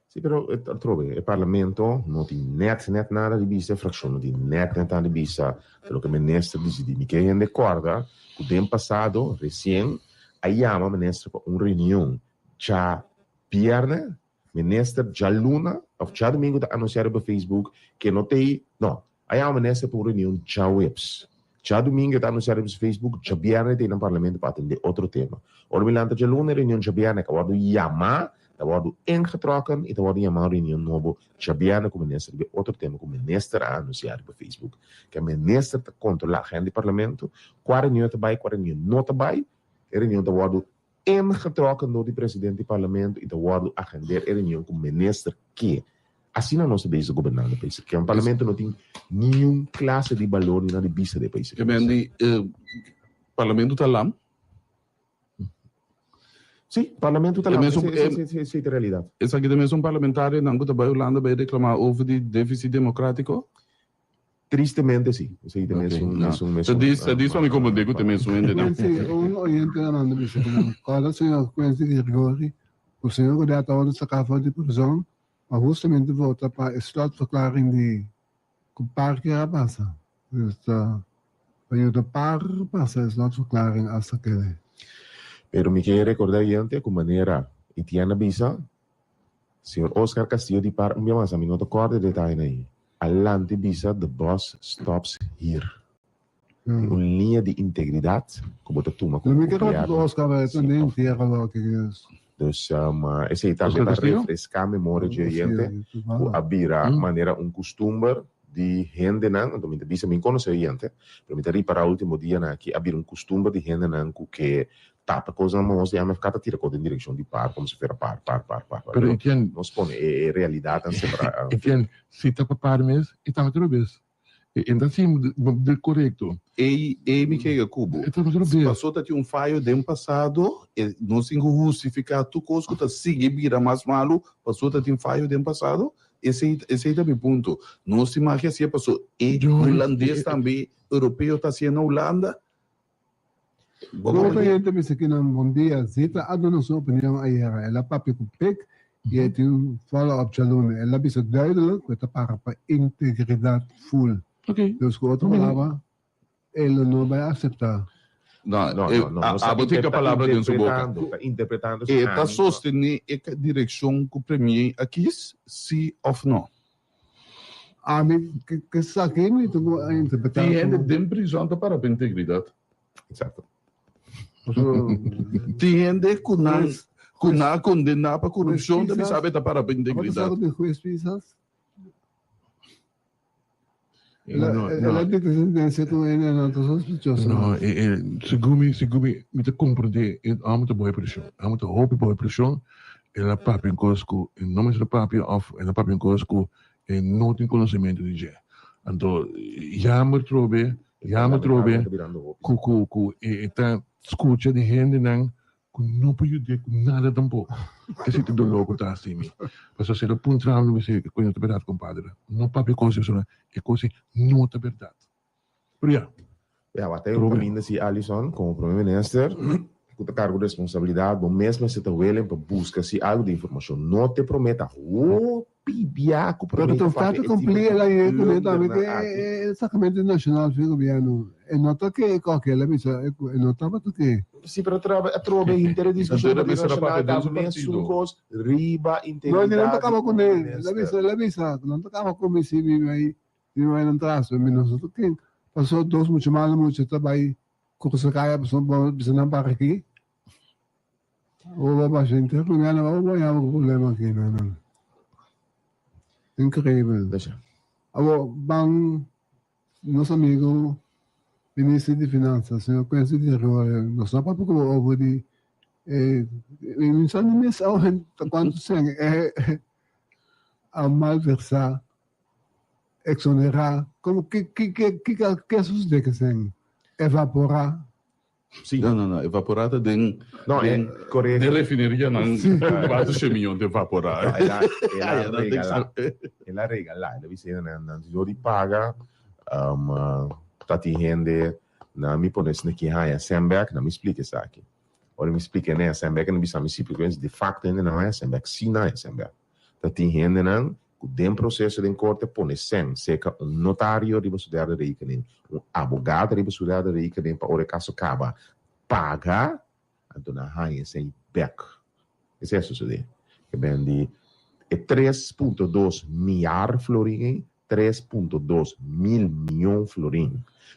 Sí, pero atrobe, e Parlamento no tin net net nada di bisa, e fraccion no tin net net nada di bisa, ta loke minister dicidi. Mi ke hende corda cu den pasado recien a yama minister pa un reunion djabierne, minister djaluna of djadomingo ta anuncia riba Facebook ke no tey, no, A yama minister pa un reunion djaweps. Djadumingu e ta anunsiá riba su Facebook, djabièrnè ta ina parlamento pa atendé otro tema. Ora mi lanta djaluna e reunion djabièrnè ka wòrdu yamá, ta wòrdu ingetrokken i ta wòrdu yamá un reunion nobo djabièrnè ku minister riba e otro tema ku minister a anunsiá riba Facebook. Ke minister ta kontrolá agenda di parlamento, kua reunion ta bai, kua reunion no ta bai. E reunion ta wòrdu ingetrokken dor di presidente di parlamento i ta wòrdu agendeer e reunion ku minister ke. Asina nos ta bezig gobernando e pais aki. Un parlamento no tin niun klase di balor ni nada di bista di e pais aki. Kemendi, e parlamento ta lam? Si, parlamento ta lam. Esei ta realidat. Esaki ta mesun parlamentarionan ku ta bai Hulanda bai reklamá over di defisit demokratiko? Tristemente si. Esei ta mesun, mesun, mesun. Ta dis pa mi komprendé ku ta mesun hendenan. Quincy, un oyente a manda bisa ku nan kòrda señor Quincy Gregory ku señor Godett a wòrdu saká for di prizòn Pa hustamente vota pa e slotverklaring di ku par kier a pasa. Dus ta pa yuda par pasa e slotverklaring hasta kere. Pero mi ke recorda oyente ku manera Etienne a bisa, señor Oscar Castillo di par un bia mas, ami no ta corda e detayenan ei, a lanta i bisa the bus stops here. Tin un liña di integridad ku bo ta tuma komo gobierno. Dus esei tambe ta refreská memoria dje oyente ku a bira manera un kustumber di hendenan, anto mi ta bisa mi konosé oyente, pero mi ta ripará ultimo dianan aki a bira un kustumber di hendenan ku ke tapa kosnan mahos di MFK ta tira kos den direkshon di par komo si fuera par, par, par, par. Pero Etienne, Nos pone e realidatnan separá. Etienne, si ta pa par mes, e tabata robes. E ta si de korekto. Ei ei mi kega ku bo. E ta robes. Paso ta tin un fayo den pasado, e nos tin ku hustifiká tur kos ku ta sigui bira mas malu paso ta tin fayo den pasado. Esei esei ta mi punto. Nos tin magia hasié paso e hulandes tambe europeo ta hasié na Hulanda. Bo oyente mester kinan bon dia. Zita a duna su opinion ayera. El a papia ku Pik i e tin un follow up djaluna. El a bisa duidelijk ku e ta para pa integridat ful. Dus ku otro palabra, e lo no bai aseptá. No, No, no, no, nos ta abo tin ku palabra den su boka. interpretando, ta interpretando E ta ami, no. sostené e direkshon ku premier a kis, si òf no? Ami ke sa ke mi ta ku interpretá. Tin hende den prizòn ta para pa integridat. Exacto. Tin hende ku nan ku nan a kondená pa korupshon ta bisa ta para pa integridat. Abo ta sa ku tin hues pisas? El a dikta sentensia ku hende no ta sospechoso. No, segun mi, segun mi, mi ta komprendé e hòmber ta bohe preshon. E hòmber ta hopi bohe preshon. El a papia un kos ku e no mester a papia òf el a papia un kos ku e no tin konosementu di dje. Anto jammer trobe, jammer trobe ku ku ku e ta skucha di hendenan ku no por yud'é ku nada tampoko. Esei ta doló ku ta hasi mi. Pasobra si el a puntra mi, mi bisa, e kos no ta bèrdat, kompadre. No papia kos ei, pasobra e kos ei no ta bèrdat. Pero ya. Ya, wak ta e kaminda si Alison, komo Prome Minister, ku ta kargo responsabilidat, bo mes mester ta welen pa buska si algu di informashon. No te prometa hopi bia ku Pero prome ta ta papia fato e tipo cumpli di el ayer con e tambe blundernan que aki. e sacamento nacional fi gobierno. E no ta ke koke el a bisa, e no tabata ke. Si, pero atrobe atrobe henter e diskushon Anto riba mester a papia nacional ta den su mesun partido. kos riba No, ni nan ta integridad di kaba un kuné. El a bisa, minister. el a bisa, nan ta kaba ku mi si mi bai, mi bai nan tras. Mi no sa ken. Paso dos mucha malo mucha ta bai krusa kaya paso bo bisa nan para aki. Bo bo basha henter gobierno bo bo yama ku problema aki no no. Increíbel. Abo ban nos amigo minister di finansa señor Quincy de Roy nos no papia ku bo over di e mi sa ni mes awe ta kuantu sèn e a malversá exonerá komo ki ki ki ke a sucede ku esèn evaporá. Sí. No, no, no, evaporá ta den, No, e, den, correcto. den refineria nan Sí. cuatro shen miyon ta evaporá. No, el a, el a Ay, nan tin regalá. sa- El a regalá. El a bisa hende nan, nan si di paga, um, ta tin hende, nan mi pone esne ki haña sèn bèk, nan mi splika esaki. Ora mi splika hende haña sèn bèk, nan bisa mi si, porque de facto hende nan haña sèn bèk, si nan haña sèn bèk. Ta tin hendenan ku den proseso den korte pone sèn seka un notario riba su derde rekening, un abogado riba su derde rekening pa ora e kaso kaba paga, anto nan haña e sèn bèk. Esei a sosodé. Ke ben di e 3.2 miar florin ei, 3.2 mil mion florin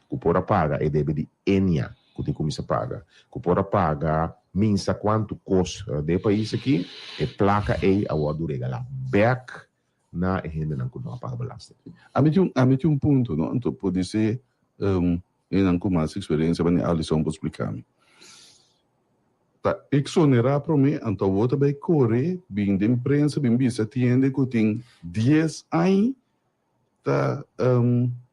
ku por a paga e debe di Enia ku tin kuminsá paga, ku por a paga minsa kuantu kos den e pais aki, e plaka ei a wòrdu regalá bèk na e hendenan ku no a paga belasting. Ami tin un, ami tin un punto, no? Anto podisé hendenan ku mas eksperensia manera Alison por splika mi. Ta exonerá promé, anto awor ta bai kore bin den prensa bin bisa tin hende ku tin dies añ ta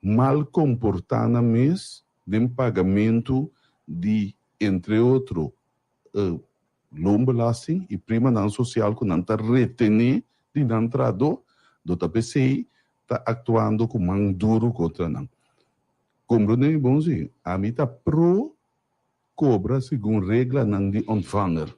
mal komportá nan mes den pagamentu di entre otro loonbelasting i primanan sosial ku nan ta retené di nan trahadó, do ta p'esei ta aktuando ku man duru kontra nan. Komprondé mi bon si, ami ta pro Cobra segun reglanan di ontvanger.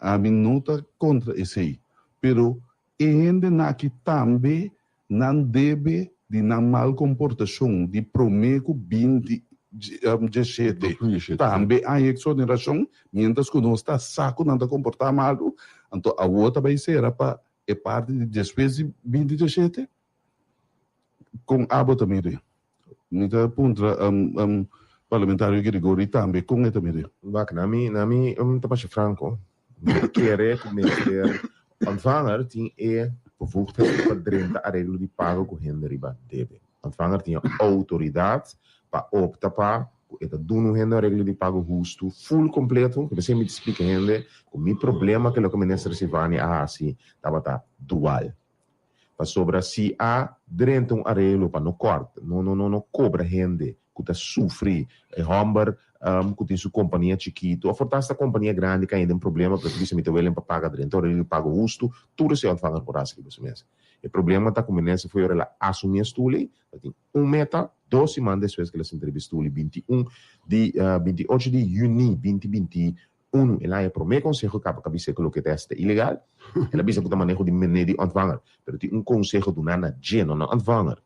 Ami no ta contra esey, pero e hendenan aki tambe nan debe di nan mal comportacion di prome cu binti djeshete tambe hay exoneracion, mientras cu nos ta sa cu nan ta comporta malo, anto awor ta bay cera pa e parti di despues di binti djeshete? Con abo ta miri? Mi ta puntra Parlamentario Girigorie tambe con e ta miri. Wak, na mi, na mi ta pasha franco. Mi ta kere cu mester Ontvanger tin e bevoegdheid pa drenta areglo di pago cu hende riba debe. Ontvanger tin e autoridad pa opta pa cu e ta duna un hende un areglo di pago hustu, full completo. P'esei mi ta splica hende cu mi problema cu loke Minister Silvania a haci tabata dual. Pasobra si a drenta un areglo pa no kort, no no no no kobra hende ku ta sufri, e hòmber ku tin su kompania chikitu òf por ta hasta kompania grandi kaña den problema pero ta bisa mi ta welen pa paga drenta un areglo di pago hustu, tur esei ontvanger por hasi riba su mes. E problema ta ku minister fo'i ora el a asumí e stul ei, ta tin un meta, dos siman despues ku el a sinta riba e stul ei, 21 di 28 di yüni binti binti Unu, el a haña promé konseho kaba ka bis'é ku loke ta hasi ta ilegal. El a bisa ku ta maneho di mené di ontvanger, pero tin un konseho duná na dje, no na ontvanger,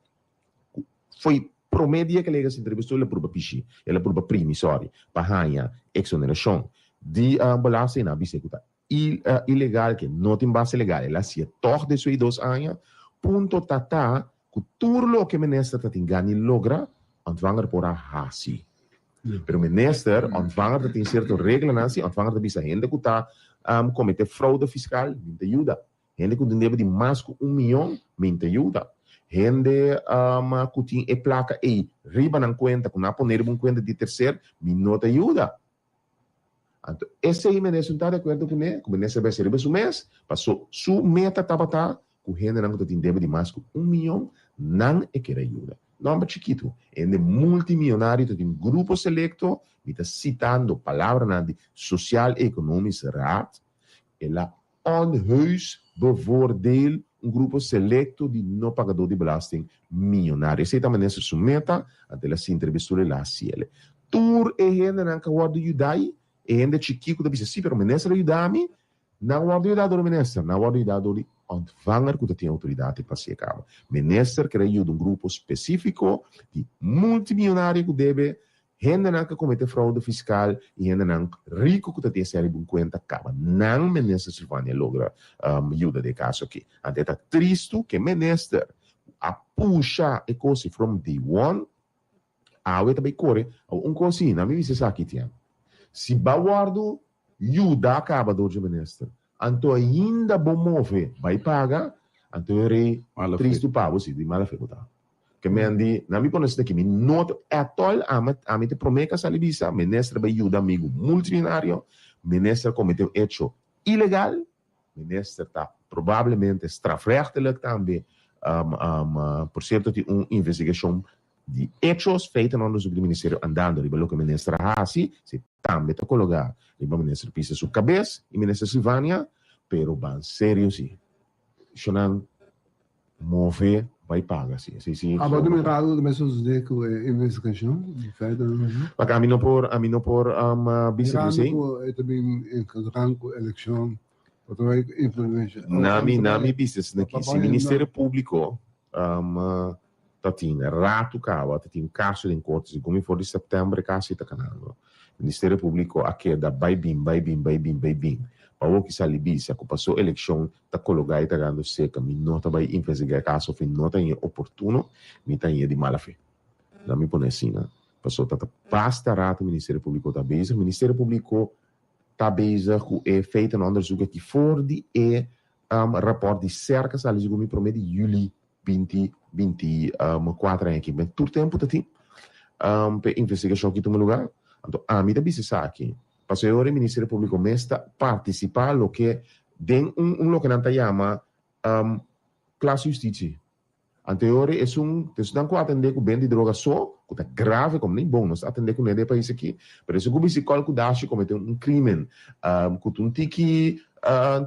ku fo'i Promé dia ku el a yega sinta riba stoel el a purba pishi, el a purba primi, sorry, pa haña eksonerashon di belasting. Nan a bis'é ku ta ilegal, ku no tin base legal. El a hasié tòg despues di dos aña. Punto ta ta ku tur loke minister ta tin gana di logra, Ontvanger por a hasi. Pero minister, Ontvanger ta tin sierto reglanan, si Ontvanger ta bisa hende ku ta kometé froude fiskal, mi ta yuda. Hende ku tin debe di mas ku un miyon, mi ta yuda. Hende ku tin e plaka ei riba nan kuenta, ku nan a pone riba un kuenta di terser, mi no ta yuda. Anto esei minister no ta di akuerdo kuné, ku minister bai hasi riba su mes, paso su meta tabata ku hendenan ku ta tin debe di mas ku un miyon, nan e kere yuda. Nòmber chikitu, hende multimionario ta tin grupo selekto, mi ta sitando palabranan di Sociaal Economisch Raad, el a onheus bevoordeel un grupo selekto di no pagadó di belasting mionario. Esei ta minister su meta, anto el a sinta riba e stoel el a hasiel. Tur e hendenan ku a wòrdu yudá ei, e hende chikí ku ta bisa, sí, pero minister a yuda mi, nan wòrdu yudá dor di minister, nan wòrdu yudá dor di ontvanger ku ta tin outoridat pa hasi e kaba. Minister kere yuda un grupo spesífiko di multimionario ku debe Hendenan ku a kometé froude fiskal i hendenan riku ku ta tin esei riba un kuenta kaba nan Minister Silvania logra yuda den e kaso aki. Anto e ta tristu ku e minister ku a pusha e kos ei from day one awe ta bai kore. Awor un kos si, nan mi bisa esaki tian, si bo a wòrdu yuda kaba dor dje minister anto ainda bo move bai paga anto e rei tristu pa bo si di mala fe bo ta. Ke men di, Na mi konosé aki, mi no ta at all, ami, ami ta e promé ku a sali bisa, minister bai yuda amigu multimilionario, minister a kometé un echo ilegal, minister ta probablemente strafrechtelijk tambe, por sierto tin un investigashon di echos, feitenonderzoek di ministerio andando riba loke minister a hasi, si tambe ta kologá riba minister Pisas su kabes i minister Silvania, pero ban serio si, shonnan. Move bai paga si. Esei si. Abo di mira algo ta bay sosode cu e investigacion di feitenonderzoek? Wak ami no por ami no por bisa di esei. Mirando cu e ta bin encontrando cu eleccion bo ta bay influencia. Na mi na mi bisa esaki si Ministerio Publico ta tin ratu caba ta tin caso den corte segun mi for di september e caso ei ta canando. Ministerio Publico a keda bai bin bai bin bai bin bai bin pa awor ki sali bisa cu paso eleccion ta kologá i ta gando seka, mi no ta bai investigá e kaso òf mi no ta haña oportuno, mi ta haña di mala fe. Laat mi pone asina, pasobra ta basta rato Ministerio Públiko ta bezig. Ministerio Públiko ta bezig ku e feitenonderzoek aki for di e rapòrt di serka sali segun mi promé di yüli binti 2024 aña aki. Men tur tempu ta tin pa e investigashon aki tuma lugá. Anto ami ta bisa esaki. Pasobra e ora e Ministerio Públiko mes ta partisipá loke den un un loke nan ta yama klas justitie. Anto e ora esun esunnan ku atendé ku benta di droga so, ku ta grave komo ni bon nos ta atendé kuné den e pais aki, pero esun ku bisikòl ku dashi kometé un krimen ku ta un tiki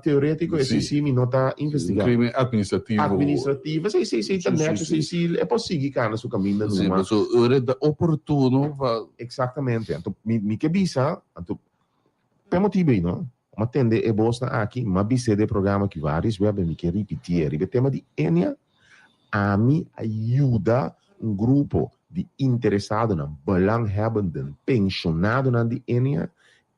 teorétiko esei sí mi no ta investigá. Un krimen administrativo. Administrativo, esei sí esei ta nèt, esei sí e por sigui kana su kaminda numa. Sí, pasobra ora e ta oportuno pa. Eksaktamente. Anto mi mi ke bisa, anto p'e motibu ei no, mi a tende e bosnan aki, mi a bis'é den e programa aki vários bia, pero mi ke ripitié riba e tema di Enia, ami a yuda un grupo di interesadonan, belanghebbenden, penshonadonan di Enia,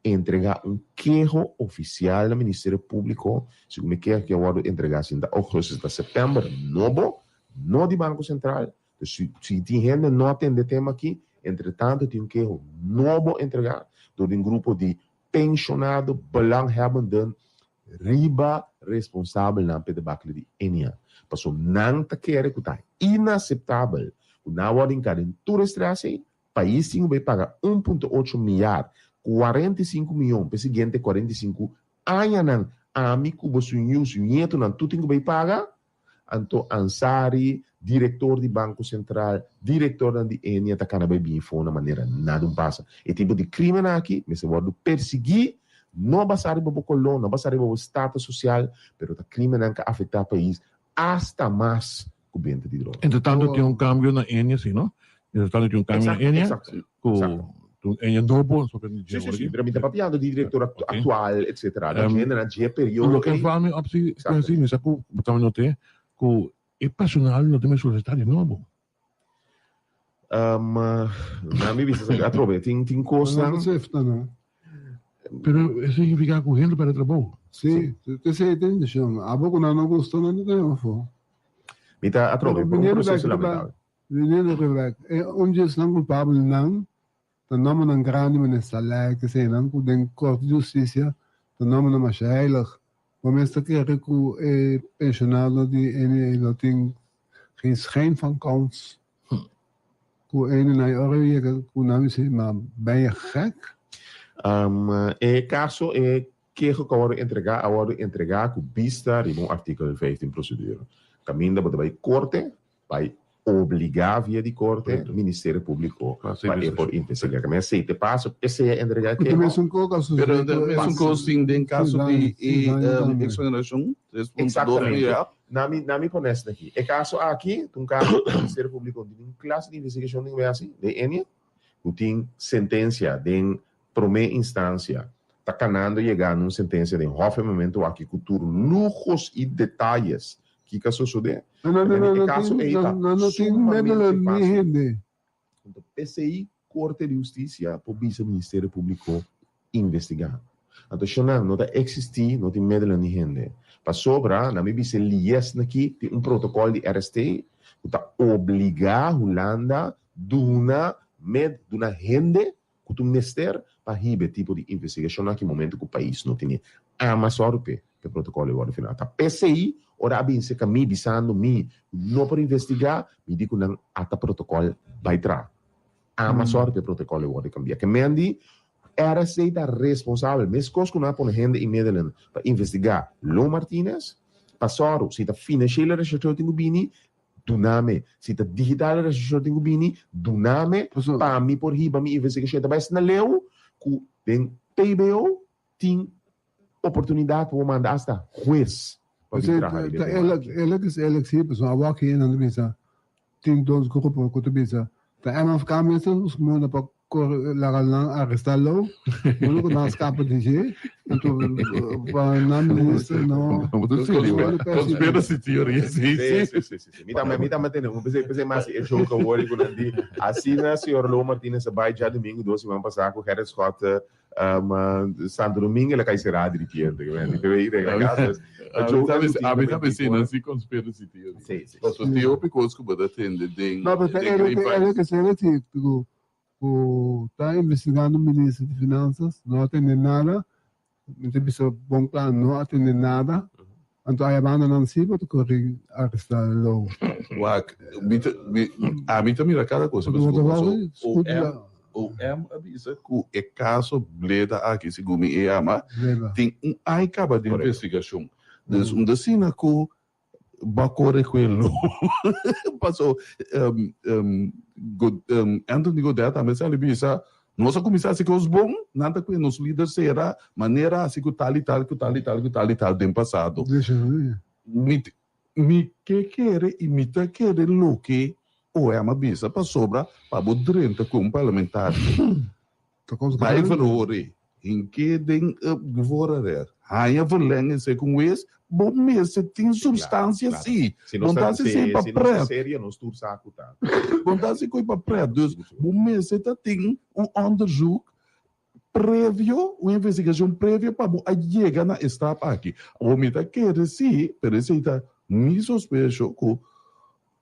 Entregá un keho ofisial na Ministerio Públiko, segun e keho ki a wòrdu entregá sinta ougùstus ta sèptèmber, nobo, no di Banko Sentral. Dus si si tin hende no a tende e tema aki, entretantu tin un keho nobo entregá dor di un grupo di penshonado belanghebbenden riba responsabelnan p'e debakle di Ennia. Pasobra nan ta kere ku ta inaseptabel ku nan a wòrdu hinká den tur e strès ei, Pais tin ku bai paga 1.8 miar, 45 mion p'e siguiente 45 añanan. Ami ku bo su yu, su ñetunan tur tin ku bai paga? Anto Ansary, direktor di Banko Sentral, direktornan di Ennia ta kana bai bini for na manera nada un pasa. E tipo di krimen aki mester wòrdu persiguí, no basá riba bo koló, no basá riba bo status sosial, pero ta krimennan ku a afektá pais hasta mas ku benta di droga. Entre tanto tin un cambio na Enia si no? Entre tanto tin un cambio na Enia ku un Enia nobo so Sí, sí, sí, pero mi ta papiando di director actual etcetera na dje na dje periodo Loke a val mi op si si mi sa ku bo ta note ku e personal no ta mester solicita di nobo. Um, na mi bisa atrobe, tin tin kosnan. No besefta, no. Pero e significa ku hende perde trabou. Sí, esei ta intenshon. Abo ku nan no gusta, nan ta tene afó. Mi ta atrobe Pero por un viniendo proceso back riba, lamentable. viniendo riba back, e un dje esnan kulpabelnan ta nòmbernan grandi manera Saleh, eseinan ku den Korte di Hustisia ta nòmbernan masha heilig. Bo mes ta kere ku e penshonado di NEA lo tin geen schijn van kans ku ene na e ora yega ku nan bisa ma ben je gek? E kaso e keho ku a wòrdu entregá a wòrdu entregá ku bista riba un artíkulo 15 prosedura kaminda bo ta bai korte bai obligá via di korte Ministerio Públiko pa e por investigá. Kaminda esei te paso p'esei a entregá e keho. Pero mesun kos tin den kaso di e exoneracion 3.2 miljard. Exactamente. Na mi pone esaki aki. E kaso aki ta un kaso ku Ministerio Públiko tin un klase di investigashon den wesi, den Enia, ku tin sentensia den promé instansia, ta kanando yega na un sentensia den Hof e momento aki ku tur lujos i detayes kiko a sosodé. No, no, no, E no kaso tin, ei ta no, no tin sumamente middelen ni fásil. hende. Anto p'esei Korte di Hustisia por bisa Ministerio Públiko investigá. Anto shonnan no ta eksistí, no tin middelen ni hende. Pasobra, na mi bisa lies n'aki tin un protokòl di RST ku ta obligá Hulanda duna med, duna hende ku tu mester pa hiba e tipo di investigashon aki momento ku pais no tene ama sòru p'e p'e protokòl ei wòrdu firmá. Ta p'esei ora a binse ka mi bisando mi ku no por investigá, mi di ku nan ata protokòl bai tra. Ama sòru p'e protokòl ei wòrdu kambiá. Ke men di RSC ta responsabel, meskos ku nan a pone hende i medelen pa investigá Lo Martinez, pa sòru si ta financiële rechercheur tin ku bini, Duname. Si ta digitale rechercheur tin ku bini, duname pa mi por hiba mi investigashon. E ta bai asina leu ku den PBO tin oportunidat pa bo manda asta hues pa bin traha riba e tema aki. Elek is elek si, pasobra awor aki nan ta bisa tin dos grupo ku ta bisa ta MFK mester manda pa Kor laga nan arestá Lou, uno ku nan skapa di dje, anto pa nan minister no. Conspiracy theory, sí, sí. Sí, sí, sí, sí. Mi tambe, mi tambe tene un, p'esei, p'esei mas e show ka wori ku nan di, asina señor Lou Martinez a bai djadumingu dos siman pasá ku Gerrit Schotte um, Santo Domingo el a kai será di ripiente, ke men, ke bay rega kas, dus, A mi tambe si nan si conspiracy theory. Sí, sí. Paso tin hopi kos ku bo ta tende den No, pero ta den elek, grapevine. elek es elek si ku ku ta investigando minister di finanzas no a tende nada, mi ta bisa bon kla no a tende nada, anto aya banda nan si bo ta kore aresta Lou. Wak, mi ta, mi, ami ta mira kada cosa, Porque bo ta pasobra wou OM, skucha OM a bisa ku e kaso Bleda aki, segun mi e yama, Bleda. tin un ai kaba di Korekto. investigashon. Dus un ta asina ku Bo kore ku e lo. Paso Anthony Godett tambe sali bisa, nos a kuminsá hasi kos bon, nan ta kue nos lider sera manera hasi ku tal i tal, ku tal i tal, ku tal i tal den pasado. Mi mi ke kere i mi ta kere loke OM a bisa pasobra pa bo drenta ku un parlamentario. Bai verhoor Hink'é den e voorarrest. Haña verleng esei ku un wes, bo mester tin substansia si. Si Bo nos ta ta hasi esei pa si nos ta pret. serio nos tur sa ku ta. Bo ta hasi koe pa pret. Dus bo mester ta tin un onderzoek previo, un investigashon previo pa bo a yega na e stap aki. Awor mi ta kere si, pero esei ta mi sospecho ku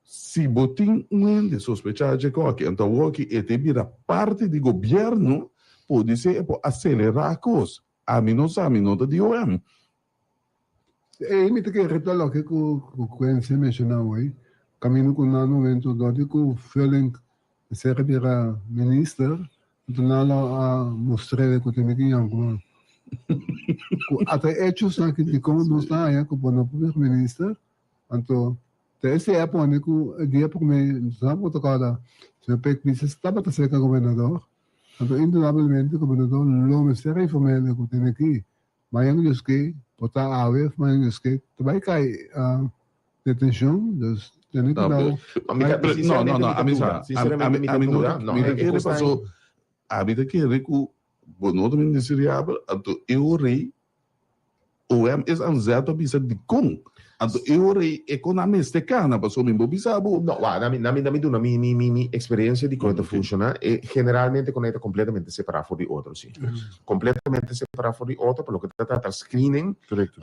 Si bo tin un hende sospechá dje koki, anto awoki e te bira parti di gobièrnu, podisé e por aselerá kos. Ami no sa, mi no ta di OM. Ei mi ta kere ta loke ku Quincy a menshoná hoy, kaminda ku na momento dor di ku Vullink mester a bira minister, anto nan lo a mustr'é ku tin ki yama ku ata hechosnan ki dikon nos ta haña ku bo no por bira minister, anto Ta esei a pone ku e dia promé nos a por ta kòrda señor Pek Mises tabata serka gobernador, anto indudablemente gobernador lo mester a inform'é ku tene aki mañan Dios ke, por ta awe òf mañan Dios ke, ta bai kai detenshon, dus tene kudou. No, no, no, ami sa, ami no ta, mi ta kere paso, ami ta kere ku bo no ta ministeriabel, anto e ora ei OM is aan zet pa bisa dikon. Anto e ora ei e kon a mester kana pasobra mi bo bisa bo. No, wak, na mi, na mi, na mi duna mi, mi, mi, mi eksperensia di kon e ta funshoná. E generalmente kon e ta kompletamente separá for di otro, si. Kompletamente separá for di otro, pa loke ta trata screening. Korekto.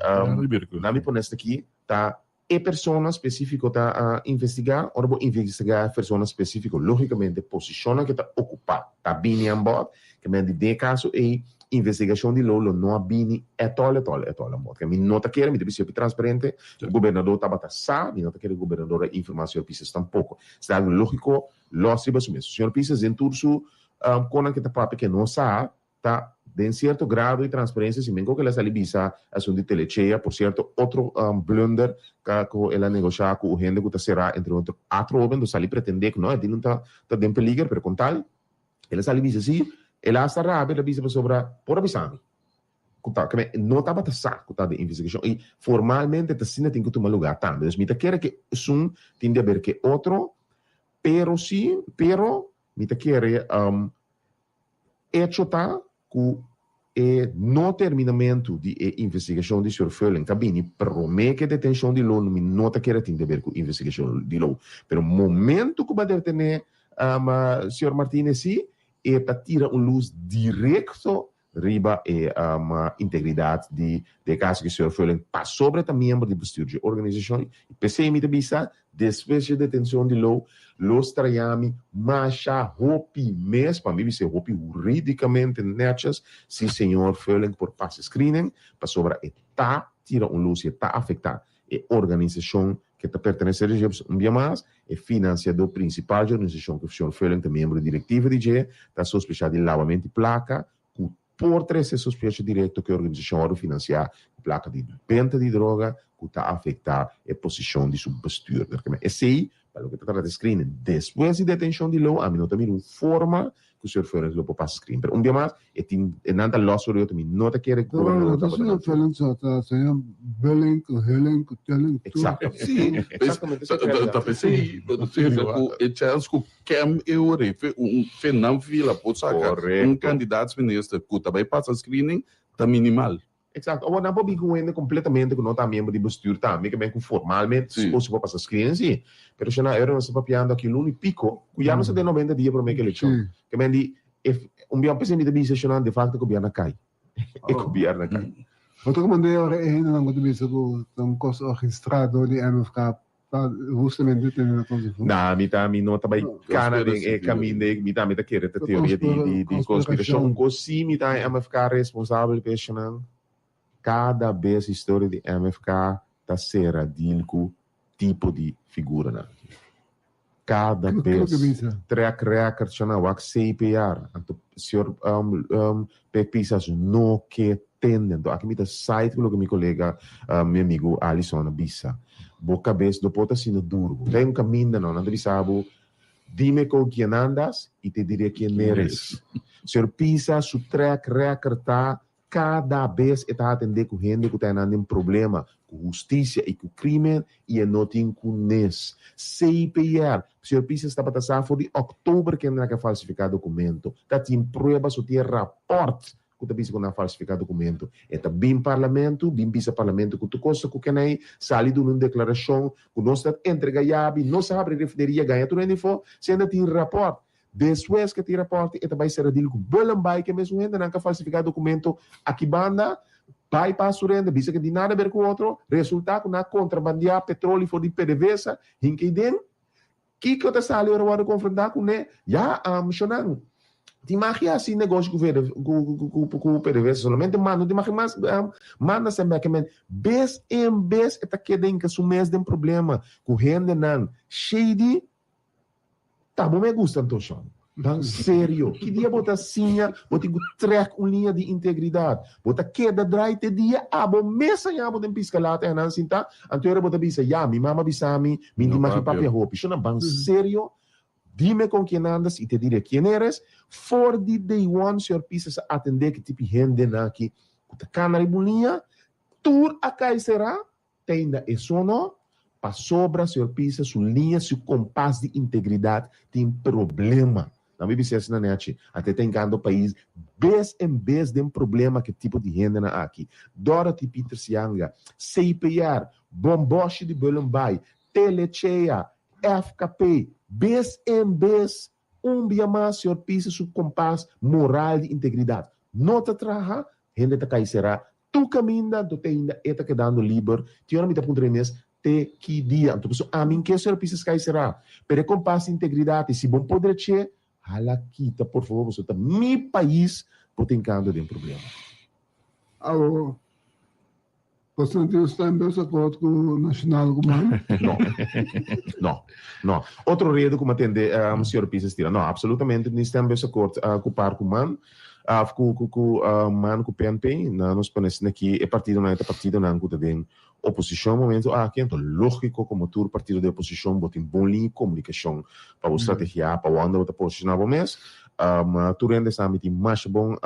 Na mi pone esaki ta e persona spesífiko ta investigá, ora bo investigá e persona spesífiko, lógikamente posishonnan ke ta okupá ta bini an bòt, ke men di den e kaso ei investigashon di Lou lo no a bini ètòl ètòl ètòl an bòt. Ke mi no ta kere, mi ta bisa hopi transparente, ku gobernador tabata sa, mi no ta kere ku gobernador a informá señor Pisas tampoko. Esei ta algu lógiko, lòs riba su mes. Señor Pisas den tur su konan ke ta papia ke no sa, ta den cierto grado di transparencia si men cu el a sali bisa asunto di Telechea, por cierto otro blunder ca cu el a negocia cu un hende cu ta cera entre otro atrobe, enton sali pretende cu no e tin un ta ta den peliger, pero con tal el a sali bisa si, el a hasta rabia, el a bisa pasobra por a bisa mi cu ta, cu no tabata sa cu ta den investigacion y formalmente ta asina tin cu tuma lugar tambe, dus mi ta kere cu esun tin di haber cu e otro, pero si, pero mi ta kere. Echo ta ku e no terminamentu di e investigashon di señor Furling ta bini promé ku e detenshon di Lou, mi no ta kere tin deber ku investigashon di Lou. Pero momentu ku bo a detené señor Martinez sí, e ta tira un lus direkto riba e integridat di e kaso ku señor Furling pasobra e ta miembro di bestuur dje organisashon. I p'esei mi ta bisa Despues dje detencion di Lou, lo straña mi masha hopi mes, pa mi bis'é hopi huridicamente netjes, si señor Furling por pasa e screening, pasobra e ta tira un lus y e ta afecta e organisacion ke ta pertenece di dje. Un bia mas, e financiador principal dje organisacion ke señor Furling ta miembro directivo di dje, ta sospecha di lawamento di placa cu Por trese sospecho direkto ku e organisashon wòrdu finansiá ku plaka di benta di droga ku ta afektá e posishon di su bestuurder. Keme esei pa loke ta trata di screening. Despues di detenshon di Lou ami no ta mira un forma ku señor Furens lo por pasa screen. Pero un bia mas e tin e nan ta lòs for di otro mi no ta kere ku No, gobernador no ta tabata señor nan. Furens so, ta señor Bulling ku Hulling ku Tulling tur. Eksakto. Sí, Eksaktamente esei ta realidad. ta p'esei bo ta bisa ku e chèns ku Kem e ora fe un fe nan fila por saca un kandidaatsminister cu ta bay pasa screening ta minimal. Exacto. Awor nan por bin cu un hende completamente cu no ta miembro di bestuur tambe, ke ben cu formalmente suppose por pasa screening si. Pero shana e ora nos ta papiando aki luna y pico, cu ya nos ta den 90 dia prome cu eleccion. Ke men di if un bia p'esei mi ta bisa shana de facto gobierno a cay. E gobierno a cay. Bo ta comand'e ora e hendenan cu ta bisa cu ta un cos orchestrá door di MFK Pa hustamente tene na konta ku. Na, mi ta, mi no ta bai kana den e kaminda ei, mi tambe ta kere ta teoria di, di, di konspirashon. Un kos si mi ta MFK responsabel pa eshanan, kada bes historia di MFK ta sera deal ku tipo di figuranan. Kada bes. Track record shanan, wak CPR. Anto señor Pek Pisas no ke tende. Anto aki mi ta side ku loke mi kolega, mi amigu Alison a bisa. Bo kabes no por ta asina duru. Bo ta un kaminda no. Nan ta bisa bo, Dime con quien andas y te diré quien eres. Señor Pisas su track record ta Kada bes e ta atendé ku hende ku ta enan den problema ku hustisia i ku krímen i e no tin ku nes. CPR, Señor Pisas tabata sa for di òktober kende nan ke falsifiká dokumento. Ta tin prueba so tin e rapòrt ku ta bisa ku nan a falsifiká dokumento. E ta bin parlamento, bin bisa parlamento ku tur kos ta ku kenei, sali duna un deklarashon ku nos ta entrega yabi, nos a habri refineria, gaña tur hende afó, siendo tin rapòrt. Despues ke tin raporte e ta bai sera deal ku Bullenbaai ke mesun hendenan ka falsifiká dokumento aki banda, bai pa su rende bisa ke tin nada ber ku otro, resulta ku nan a kontrabandiá petroli for di PDVSA hinka ei den. Kiko ta sali ora wòrdu konfrontá kuné? Ya, amshonan tin magia hasi negoshi ku ku PDVSA solamente manda no tin magia mas manda sèn bèk men bes en bes e ta keda hinka su mes den problema ku hendenan shady. Ta bo me gusta anto shon. Ban serio. Ki dia bo ta siña bo tin ku trek un liña di integridat? Bo ta keda drai te dia abo mes a yaha bo den piska lata e anan sinta, anto ora bo ta bisa ya mi mama bisa mi mi no tin magi papia hopi. Shon ban serio dime con quien andas y te diré quien eres. For di day one señor Pisas a atende ki tipi hendenan aki ku ta kana riba un liña tur a kai sera. Teinda e sono, pasobra señor Pisa su liña, su kompas di integridat tin problema. Nan mi bisa asina nechi. Ante ta hinkando pais bes en bes den problema ku e tipo di hendenan aki. Dorothy Pieters Janga, CPR, Bomboshi di Bullenbaai, Telechea, FKP, bes en bes un bia mas señor Pisas su kompas moral di integridat no ta traha, hende ta kai será tur kaminda, anto te ainda e ta kedando liber. Tin ora mi ta puntra mi mes, te ki dia? Anto pasobra ami n'ke señor Pisas kai será, pero e kompas di integridat i si bo por drech'é, hala kita por favor pasobra ta mi pais bo ta hinkando den problema. Awo, Boso no tin un stembus akord ku Nacional ku man? No. No. No. Otro redu ku mi a tende señor Pisas tira. No, absolutamente no tin stembus akord ku par ku man of ku ku ku man ku PNP. Na nos pone asina aki e partidonan e ta partidonan ku ta den oposishon e momento aki. Anto lógiko komo tur partido den oposishon bo tin bon liña di komunikashon pa bo strategiá pa wònde bo ta posishoná bo mes. Tur hende sa mi tin masha bon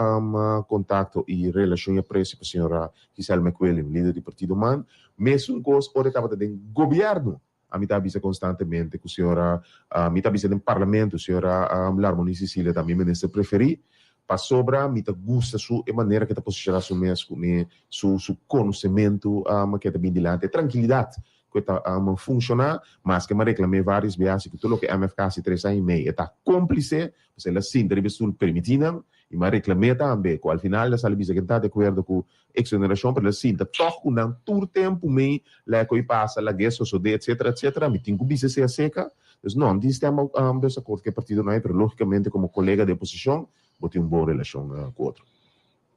kontakto i relashon i apresio pa señora Giselle McWilliam, lider di partido man, mesun kos ora e tabata den gobièrnu. Ami ta bisa konstantemente ku señora, mi ta bisa den parlamento, señora Larmonie Cecilia ta mi minister preferí, pasobra mi ta gusta su e manera ku e ta posishoná su mes ku mi su su konosementu ku e ta bin dilanti, e trankilidat ku e ta funshoná, maske mi a reklam'é vários biaha ku tur loke MFK hasi tres aña i mei e ta kómplise, pasobra el a sinta riba e stul permití nan. I mi a reklam'é tambe ku al final el a sali bisa ku e ta di akuerdo ku eksonerashon, pero el a sinta tòg ku nan tur tempu mei lèko i pasa, lag'é sosodé, etsetera, etsetera. Mi tin ku bisa esei aseka. Dus no, mi tin stèm desakord ku e partidonan ei, pero lógikamente komo kolega di oposishon bo tin un bon relashon ku otro.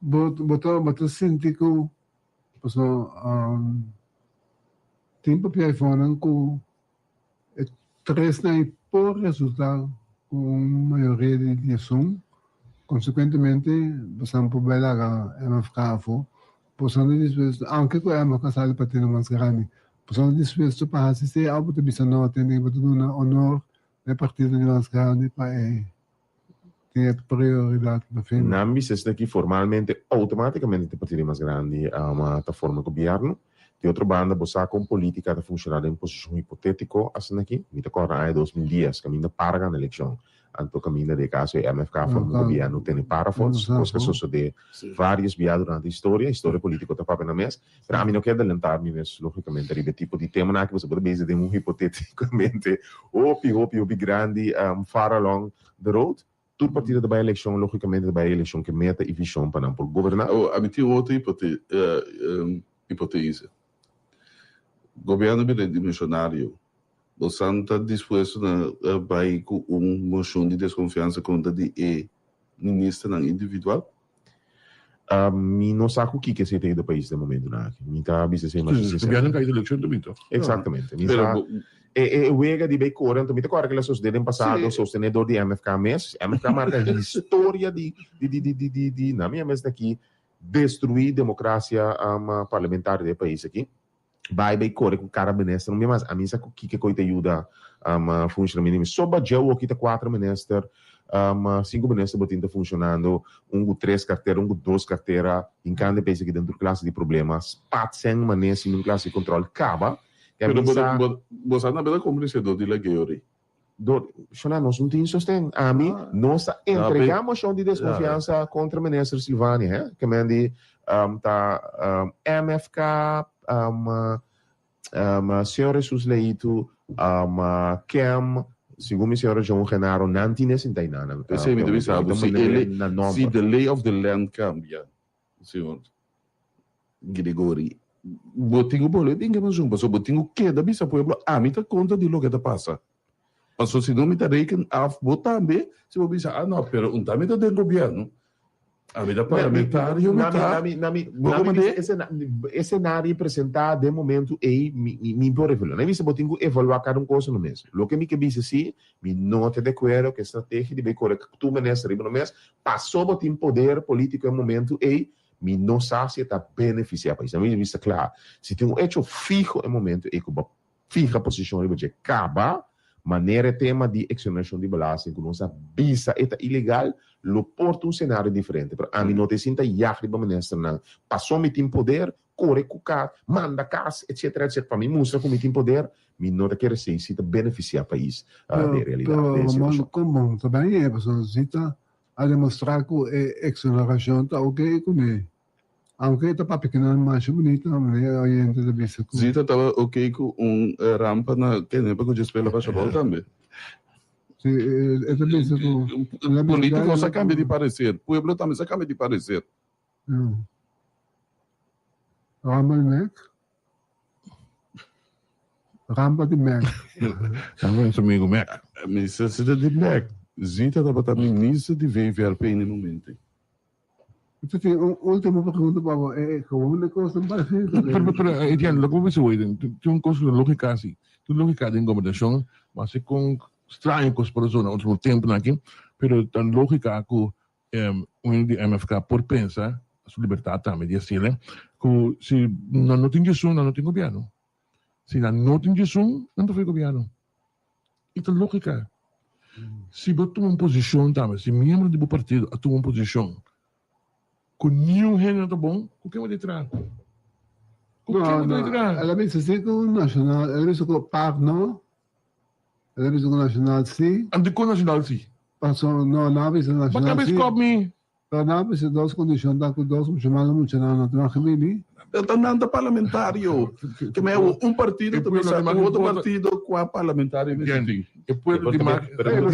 Bo bo ta bo ta sinti ku pasobra tin papia eifonan ku E tresnan ei por resultá ku un mayoria di diesun. Konsekuentemente, bosan por bai laga MFK afó. Bosan ta dispuesto, aunke ku MFK sali partido mas grandi, bosan ta dispuesto pa hasi esei òf bo ta bisa no, tende ku bo ta duna onor na e partido di mas grandi pa e tin e prioridat na fin. Nan bisa esaki formalmente, outomátikamente e partido mas grandi ta forma gobièrnu. Di otro banda, bo sa kon polítika ta funshoná den posishon hipotétiko asin'aki? Mi ta kòrda aña 2010, kaminda para gana elekshon, anto kaminda den e kaso e MFK forma un gobièrnu tene parafots, kos ku a sosodé vários bia durante historia, historia polítiko ta papia nan mes, pero ami no ke adelantá mi mes lógikamente riba e tipo di temanan aki, pasobra bo ta bezig den un hipotétikamente hopi, hopi, hopi grandi far along the road. Tur partido ta bai elekshon, lógikamente ta bai elekshon ku meta i vishon pa nan por goberná. Awor, ami tin otro hipotese. Gobièrnu bira dimensionario. Bosan ta dispuesto na bai ku un moshon di deskonfiansa kontra di e ministernan individual? Mi no sa ku kiko esei ta yuda pais den momentunan aki. Mi ta bisa esei masha sinsero. Gobièrnu kai di elekshon tambe to. Eksaktamente. Mi sa e wega di bai kore anto mi ta kòrda kila sosodé den pasado sostené dor di MFK mes. MFK marka historia di di di di di di na mi a mes aki destruí demokrasia parlamentario den e pais aki. Bai bai kore ku kada minister un bia mas. Ami sa ku kiko koi ta yuda funshonamento. Mi so bajeu oki ta kuater minister, sinku minister bo tin ta funshonando, un ku tres kartera, un ku dos kartera, hinkando e pais aki den tur klase di problema. Spat sen manera sin un klase di kontrol kaba. Pero bo sa na bira komplice dor di lageo ri. Dor, Shona, nos no tin sosten. Ami, nos ta entrega moshon di deskonfiansa kontra Minister Silvania, he? Ke men di ta MFK, Señor Jesus Leito, Kem, segun mi señora Joan Genaro, nan tin e sinta einan. P'esei mi ta bisa bo, si e si the lay of the land kambia, Señor Gregory, bo tin ku bolbe bin kemason pasobra bo tin ku keda bisa pueblo ami ta kontra di loke ta pasa. Pasobra si no mi ta reken af bo tambe si bo bisa ah no pero un ta mi ta den gobièrnu, ami ta parlamentario mi ta bo komand'é? E senario presentá den momentu ei mi por evaluá. Mi bisa bo tin ku evaluá kada un kosa no mes. Loke mi ke bisa si Mi no ta de akuerdo ku e strategia di bai kore tur minister riba no mes, paso bo tin poder politiko e momento ei, mi no sa si e ta benefisiá pais. Mi bisa kla, si tin un echo fiho e momento ei ku bo fiha posishon riba dje kaba, manera e tema di eksonerashon di belasting ku nos a bisa e ta ilegal, lo por ta un senario diferente. Pero ami no ta e sinta yag riba ministernan, paso mi tin poder. kore ku kas, manda kas, etcetera, etcetera, pa mi mustra ku mi tin poder, mi no ta kere esei si ta benefisiá pais den realidat, Pero den e Ramon, situashon. kon bon ta bai e pasobra Zita a demostrá ku e eksonerashon ta oke kuné. Aunke e ta papia ku nan masha bunita, manera e oyente ta bisa ku. Zita taba oke ku un rampa na Kenepa ku djespela bashabòl tambe. Si, e ta bisa ku. Polítiko sa kambia di pareser, pueblo tambe sa kambia di pareser. Rampa di Mac? Rampa di Mac. Rampa di su amigo Mac. Mi sa si ta di Mac. Zita tabata minister di VVRP na e momento. Mi tin un ultimo pregunta pa bo. E gewoon e kosnan parecido. Pero, pero, Etienne, loke bo bisa hoy, tin un kos ku lógika si. Tin lógika den gobernashon, mas e kon straño kos por a zona último tempunan aki, pero ta lógika ku un hende di MFK por pensa, su libertad tambe di hasiel, ku si nan no tin djesun, nan no tin gobièrnu. Si nan no tin djesun, nan ta for gobièrnu. I ta lógika. Si bo tuma un posishon tambe, si miembro di bo partido a tuma un posishon ku niun hende no ta bon, ku ken bo ta traha? Ku ken bo ta traha? El a bisa si ku Nacional, el a bisa ku par no, el a bisa ku Nacional si. Anto dikon Nacional si? Paso no, nan a bisa Nacional si. Bo kabes kòp mi. Pero nan a bisa dos kondishon ta ku dos mucha mas muchanan no ta mag bini. Pero nan ta parlamentario. Ke me awo un partido ta bisa un otro partido kua parlamentario mester tin. E pueblo di mag. Pero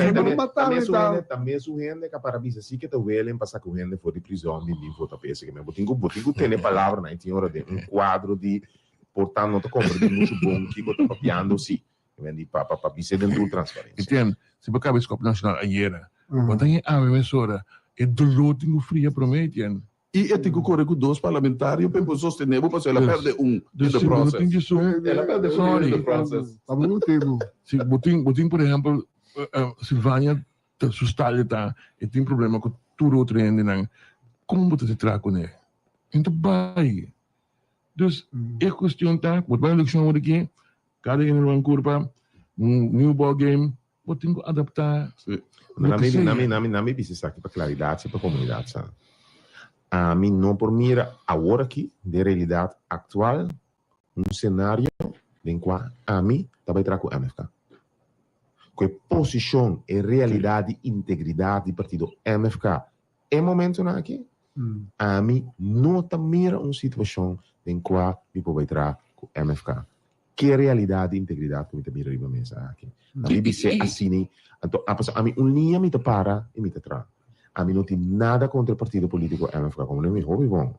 ta mesun hende ka para bisa si ke ta welen pa saka un hende for di prizòn bin bin vota pa esei. Ke me bo tin ku bo tin ku tene palabranan i tin ora den un kuadro di por ta no ta komprende muchu bon kiko ta papiando si. Ke men di pa pa bis'é den tur transparensia. Etienne, si bo kaba e skòp nashonal ayera, bo ta haña awe mesora e doló tin ku fria promé, Etienne. I e tin ku kore ku dos parlamentario pa e por sostené bo pasobra el a pèrdè un in the process. El a pèrdè un in the process. Pa bo motibu. Si bo tin, bo tin por ehèmpel Silvania ta su style ta e tin problema ku tur otro hendenan, kon bo ta traha kuné? E no ta bai. Dus e kuestion ta, bo ta bai elekshon awor aki, kada hende lo ban kurpa, un new ball game, bo tin ku adaptá loke sea. Nami, nami, nami bisa esaki pa klaridat si pa komunidat sa. Ami no por mira awor aki, den realidat aktual, un senario den kua ami ta bai traha ku MFK. Ku e posishon, e realidat di integridat di partido MFK E momentonan aki, ami no ta mira un situacion den cua mi por bay traha cu MFK. Ke realidad di integridad cu mi ta mira riba mesa aki? Na mi bis'é asina, anto a pasobra ami un liña mi ta para y mi ta traha. Ami no tin nada contra e partido politico MFK, como no mi hopi bon.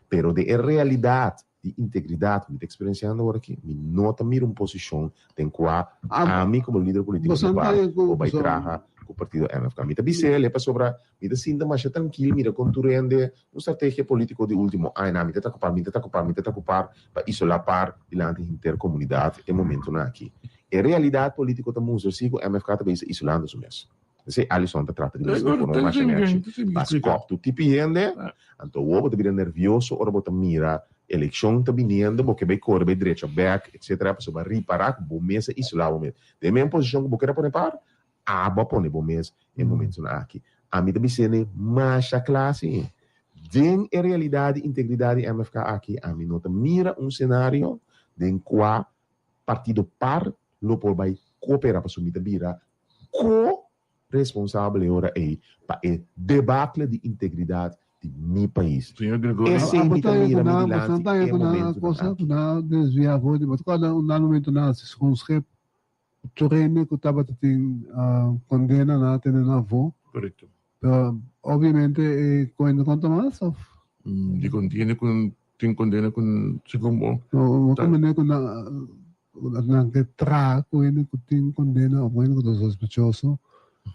Pero den e realidad di integridad cu mi ta experienciando awor aki, mi no ta mira un posicion den cua ami como lider politico di par por bay traha cu partido MFK. Mi ta bis'el e pasobra mi ta sinta masha trankil mira con tur hende un strategia politico di ultimo añanan mi ta ta cu par, mi ta ta cu par, mi ta ta cu par pa isola par dilanti henter comunidad e momentonan aki. E realidad politico ta mustra si cu MFK ta bezig isolando su mes. Esei Alison ta trata di mustra ku no masha nechi. Bas kòp tur tipi hende, anto awor bo ta bira nervioso ora bo ta mira elekshon ta biniendo, bo ke bai kore bai drecha bèk etsetera pasobra bo a ripará ku bo mes a isolá bo mes. Den e mes posishon ku bo kere pone par, abo a pone bo mes e momentunan aki. Ami ta bis'é masha kla si. Den e realidat di integridat di MFK aki ami no ta mira un senario den kua partido par lo por bai koperá pasobra mi ta bira Co-responsabel e ora ei pa e debacle di integridad di mi pais. Señor Gregorio. Esei mi ta mira mi dilanti e momentonan aki. Na desvia for di bo. Tabata un dado momento na hasi schoonschip tur hende cu tabata tin condena nan a tene nan afo. Correcto. Pero obviamente e cuenta conta mas of? Di con tiene cu tin condena cu segun bo. No, bo mane cu nan ke traha cu hende cu tin condena of hende cu ta sospechoso.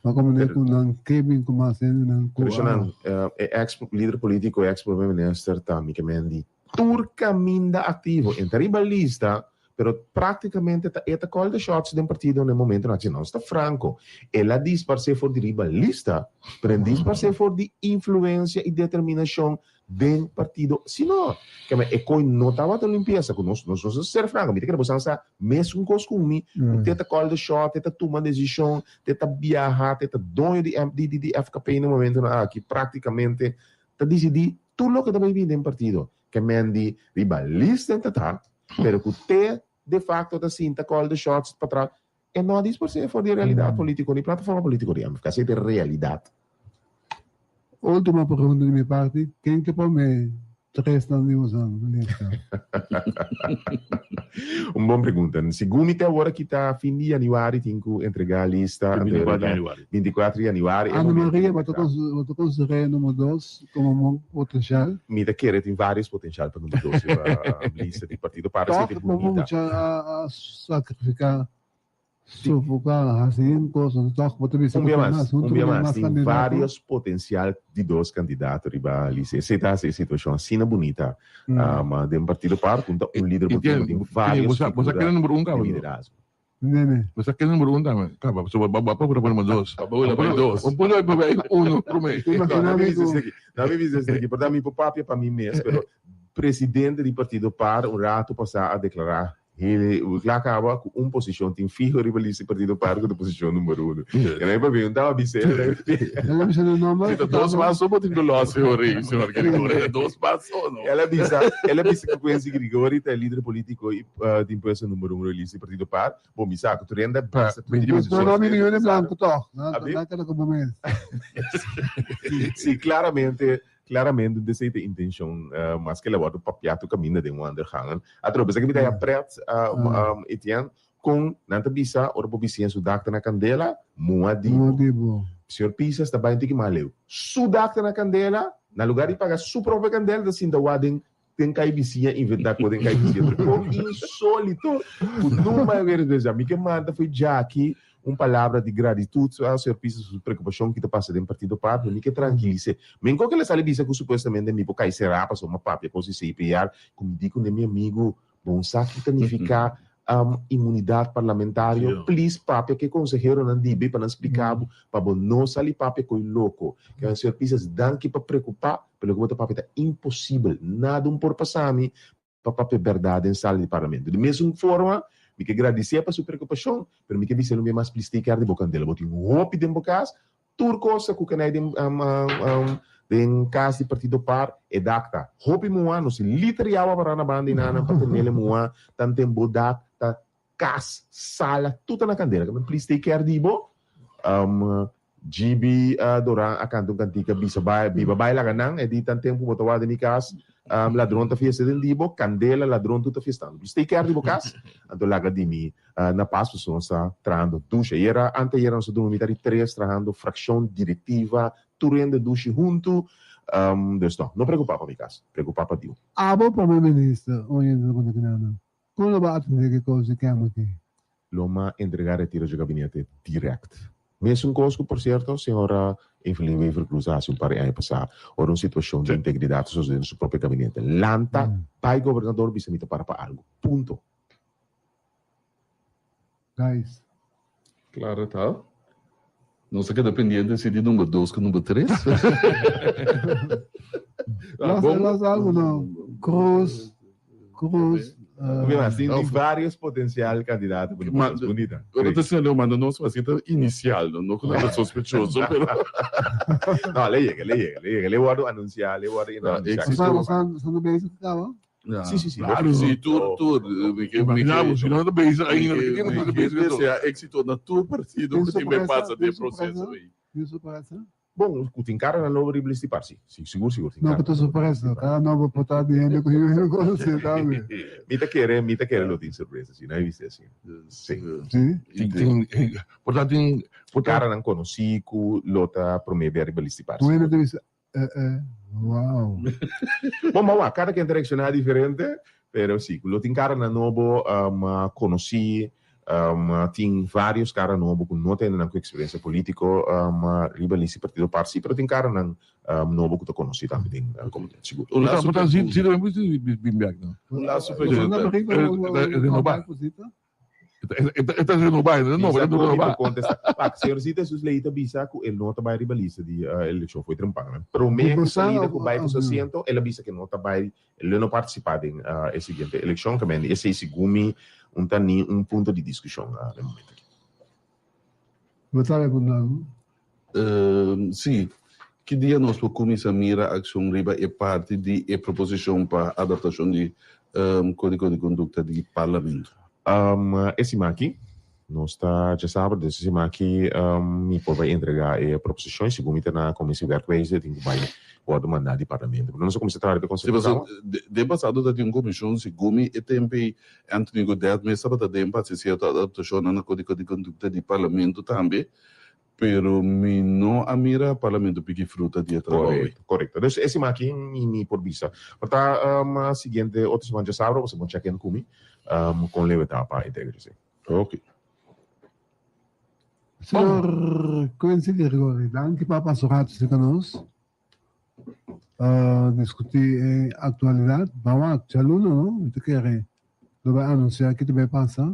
Bo mane cu nan ke bin cu mas hende nan cu. Pero nan, e ex lider politico, e ex prome minister ta mi ke men di tur caminda activo. E ta riba lista, pero practicamente ta e ta call the shots den partido na e momentonan. Si nos ta franco, el a disparce for di riba lista, pero e disparce for di influencia y determinacion den partido si no keme e koe no tabata un limpiesa ku nos nos nos ser franco mi ta kere bosan sa mesun kos ku mi ku te ta call the shot te ta tuma desishon te ta biaha te ta doño di di di di FKP na momentonan aki praktikamente ta disidí tur loke ta bai bin den partido. Ke men di riba lista ta ta, pero ku te de facto ta sinta call the shots patras, e no a disparsé for di e realidat polítiko ni plataforma polítiko di MFK. Esei ta e realidat. Ultimo pregunta di mi parti, ken ke pone tresnan di boso lista? Un bon pregunta. Segun mi te awor aki ta fin di januari tin ku entregá lista. 24 di januari. 24 di januari. Ana Maria, bo ta konsider'é numero dos komo un bon potenshal? Mi ta kere tin vários potenshal pa numero dos riba lista di partido par. Tòg bo mucha a sakrifiká Sofoká, hasi yen kos, anto tòg bo ta bisa ku tin mas, un bia mas, tin vários potensial di dos kandidato riba lista. Esei ta hasi e situashon asina bunita den Partido par ku ta un lider bo tin, bo tin vários figura di liderazgo. Nene. Bo sa ken number un tambe? Kaba, pasobra bo a pone number dos. Bo a pone dos. Bo pone uno promé. No, mi bisa esaki, no mi bisa esaki, por ta mi por papia pa mi mes, pero presidente di Partido par un rato pasá a deklará Hende kla kaba ku un posishon tin fiho riba lista di Partido Par ku ta posishon number uno. E nan e pabia un taba bis'é. El a bisa nan nomber. Si ta dos mas so bo tin ku lòs señor Rey, señor Grigori. Ta dos mas so no. El a bisa, el a bisa ku Quincy Grigori ta e lider politiko i tin puesto number uno riba lista di Partido Par. Bo mi sa ku tur hende a bisa tur hende No no mi riñon e blanco tòg. Nan keda ku bo mes. Si, klaramente Claramente un desei ta intencion mas ke la wordo papia tur caminda den wandelgangen. Atrobe esaki mi ta haya pret Etienne con nan ta bisa ora bo bisiña su dak ta na candela mua di bo. Señor Pisas ta bay un tiki mas leu. Su dak ta na candela na lugar di paga su propio candela ta sinta wak den den cay bisiña inventa cu den cay bisiña. Pero con insolito cu numa e were desha. Mi ke manda fo'i djaki Un palabra di gratitud a señor Pisas pa su preocupacion ki ta pasa den Partido Par, mi ke tranquilise. Men con ke la sali bisa cu supuestamente mi por cay cera pasobra mi a papia cos di CPR, cu mi di cu ne mi amigo, bon sa ki ta nifica inmunidad parlamentario, please papia cu e conseheronan di bay pa nan splica bo pa bo no sali papia coy loco. Ke señor Pisas danki pa preocupa, pero loke bo ta papia ta imposibel, nada un por pasa mi pa papia berdad den sala di parlamento. Di mesun forma, mi ke gradisié pa su preokupashon, pero mi ke bisa lo mi mas plis take care di bo kandela. Bo tin hopi den bo kas, tur kos ku kenai den den kas di Partido Par, e dak ta hopi muhá, nos tin liter di awa pará na banda i nan pa tenele muhá, tanten bo dak ta kas, sala, tur ta na kandela. Plis take care di bo. GB Doran a canta un cantica bisa bai biba bai laga nan e di tan tempo bo ta wak den mi cas ladron ta fiesta den di bo candela ladron tur ta fiestando dus take care di bo cas anto laga di mi na pas pasobra nos ta trahando dushi ayera ante ayera nos a durmi mita di tres trahando fraccion directiva tur hende dushi hunto dus no no preocupa pa mi cas preocupa pa Diu. Abo prome minister oyendo ta conta kinan Kon lo bo atendé ku e kos di kema aki? Lo m'a entregá retiro dje gabinete dirèkt. Mesun kos ku, por sierto, señora Evelyn Wever-Croes a hasi un par di aña pasá, ora un situashon di integridat a sosodé den su propio gabinete. Lanta, bai gobernador bisa mi ta para pa algu. Punto. Guys. Claro ta. Nos a keda pendiente si di number dos ku number tres. Los, los algo no. Cruz, Cruz. Uh, tin, tin varios potencial candidato pa Ma, bunita. Ora ta señaló manda nos así ta inicial, no, no con nada sospechoso, pero No, le llega, le llega, le llega. Le guardo anunciar, le guardo anunciar. Sa, sa, sa, bezig caba? Sí, sí, sí. Claro, sí, tur, tur. Mi ke, mi Imaginá ke, bo, si no ta bezig ainda, mi ke ke, tiempo mi ta ke bezig anto? desea éxito na tur partido Tin ku tin bay sorpresa, pasa tin den proceso sorpresa, ei. tin sorpresa. Bon, ku tin cara na nobo riba lista di par, sí. Sí, sigur, sigur tin No, cara ku ta na nobo riba lista sorpresa. di par. Cada nobo por ta di hende ku yo no conoce tambe. Mi ta kere, mi ta kere lo tin sorpresa, sí, no he visto así. Sí. Sí? Tin, tin, por ta tin, por ta. Caranan conocí ku lo ta promé bia riba lista di par, Un hende sigur. ta bisa, Eh eh, wow. Bon, ma wak, kada ken ta reakshoná diferente, pero sí, ku lo tin karanan nobo konosí, tin vários kara nobo ku no ta hende nan ku eksperensia polítiko riba lista di partido par, sí, pero tin karanan nobo ku ta konosí tambe den komunidat, sigur. Un laatste Por ta si pregunta. tambe por bin bèk, no? Un laatste Boso na pregunta. bariga Renobá. E ta renobá, e ta nobo, e ta renobá. Pak, señorcita Jesus Leita bisa ku e no ta bai riba lista di elekshon fo'i Trempan. Promé ku salida ku bai ku su asiento, el a bisa ku e no ta bai, lo no partisipá den e siguiente elekshon. Ke men esei segun mi un ta ni un punto di diskushon na e momento aki. Bo ta repunta algu? Sí. Ki dia nos por kuminsá mira akshon riba e parti di e proposishon pa adaptashon di Kódigo di Kondukta di Parlamento? E siman aki, nos ta djasabra, dus e siman aki mi por bai entregá e proposishon i segun mi ta na Komisie Werkwijze tin ku bai wòrdu mandá di Parlamento. Pero nos a kuminsá traha riba e konsepto kaba. Den pasado ta tin un komishon, segun mi e tempu ei Anthony Godett mes tabata den pa hasi sierto adaptashonnan na Kódigo di Kondukta di Parlamento tambe. Pero mi no a mira Parlamento piki fruta di e trabou ei. Korekto, korekto. Dus e siman aki mi mi por bisa. Por ta siguiente otro siman djasabra bo sa bon check in ku mi kon leu e ta pa integrity si. Ok. Señor Quincy Gregory, danki pa pasa un rato cerca nos pa discuti e actualidad. Ban wak, djaluna no? Mi ta kere lo bai anuncia ki ta bai pasa.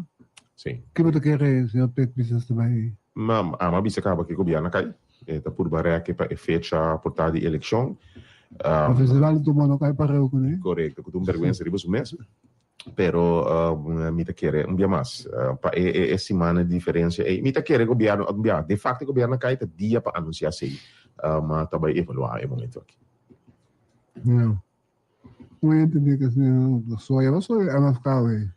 Sí. Ki bo ta kere señor Pek Pisas ta bai? Ma ama a bisa caba ki gobierno a cay. E ta purba reke pa e fecha por ta di eleccion. Pa festival di Tumba no cay pareu cune. Correcto, cu ta un berguensa riba su mes. Pero mi ta kere un bia mas pa e e siman di diferencia ey. Mi ta kere gobierno un bia, de facto e gobierno a cay ta dia pa anuncia esey. Ma ta bay evalua e momento aki. Ja. Muy entendí que si soya o soya MFK wey.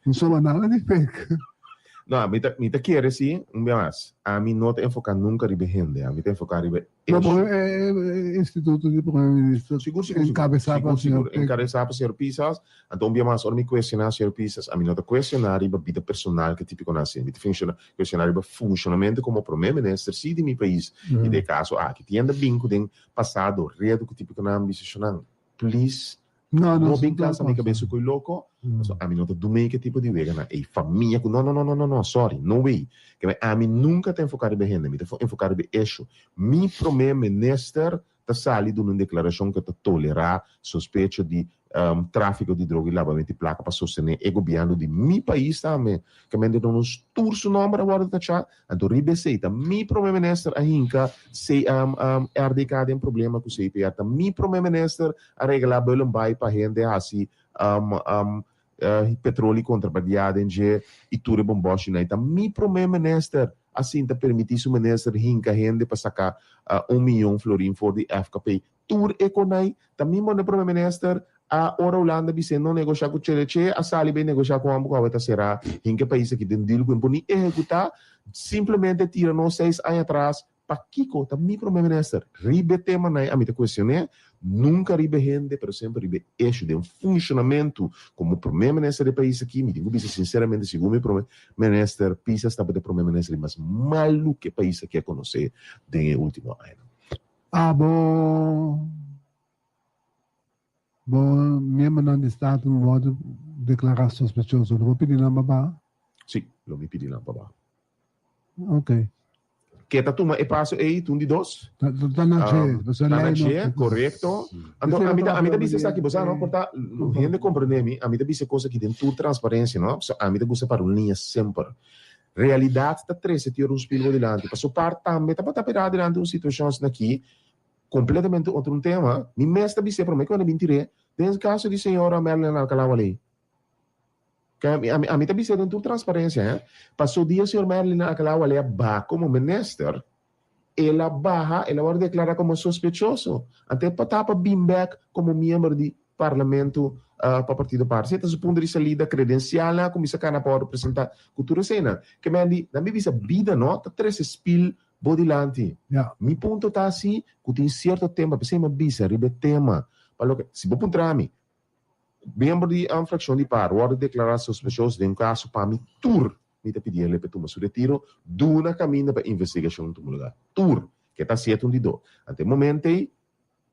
No soba nada di fake. No, mi ta mi ta kere si un bia mas. Ami no ta enfoca nunca riba e hende, ami ta enfoca riba No, porque e instituto di Prome Minister Sigur, sigur, sigur. encabeza pa Sigur, señor sigur. Pek. Encabeza pa señor Pisas. Anto un bia mas, ora mi cuestiona señor Pisas, ami no ta cuestiona riba bida personal ke tipico nan haci. Mi ta funciona, cuestiona riba funcionamento como Prome Minister si di mi pais. Y den e caso aki, tin hende bin cu den pasado redo cu tipico nan bisa shonan, please, No, no, no bin no cansa mi pasa. cabeza cu e loco. Pasobra ami no ta dumei ke tipo di weganan. Ey, famia cu no, no, no, no, no, no, sorry, no way. Ke ami nunca ta enfoca riba hende, mi ta enfoca riba e hecho. Mi Prome Minister ta sali duna un declaracion cu ta tolera sospecho di trafico di droga y labamento di placa pa sostene e gobierno di mi pais tambe. Ke mente no nos tur su nomber a wordo tacha, anto riba esey ta mi Prome Minister a hinca RDK den problema cu CPR, ta mi Prome Minister a regala Bullenbaai pa hende haci petroli contrabandia den dje y tur e bomboshinan. Y ta mi Prome Minister a sinta permiti su minister hinca hende pa saca un miyon florin for di FKP. Tur e conai ta mi manda Prome Minister a ora Hulanda bis'é no negosha cu Cheleche a sali bay negosha cu homber cu awe ta cera hinca e pais aki den deal cu e por ni ehecuta simplemente tira nos seis aña atras Pakiko ta mi Prome Minister? Riba e temanan ami ta cuestion'é, nunca riba e hende, pero semper riba e hecho den funcionamento como Prome Minister di e pais aki. Mi tin cu bisa sinceramente, segun mi Prome Minister Pisas tabata e Prome Minister di mas malu cu e pais aki a conoce den e ultimo añanan. Abo bo miembronan di Staten wòrdu deklará sospechoso, lo bo pidi nan pa baha? Sí, lo mi pidi nan pa baha. Ok. Ke ta tuma e paso ei, tun di dos? Ta na dje. Ta na dje, korekto. Anto, ami ta, ami ta bisa esaki, bo sa no, por ta hende komprende mi, ami ta bisa e kos aki den tur transparensia, no, pasobra ami ta gusta para un liña semper. Realidat ta trese ti ora un spil bo dilanti. Pasobra par tambe tabata pera dilanti un situashon asina aki, kompletamente otro un tema, mi mes ta bis'é promé ku mi a bin tir'é, den kaso di señora Merlin Alcalá-Wallé. Ke ami, ami ta bisa den tur transparencia, hè. Paso dia señor Merlin Alcalá Wallé a baha como minister, el a baha, el a worde declara como sospechoso. Ante e pa tapa bin bek como miembro di parlamento pa partido par. Esey ta su punto di salida, credencialnan a cuminsa cana pa worde presenta cu tur eseynan. Ke men di, nan mi bisa bida no ta trece spiel bo dilanti. Mi punto ta asi cu tin cierto tema, pesey mi a bisa riba e tema, pa loke, si bo puntra mi, Miembro di un fraccion di par worde declara sospechoso den un caso pa mi tur mi ta pidi el'e pa tuma su retiro duna caminda pa investigacion tuma lugar tur ke ta haciet un di do ante e momento ey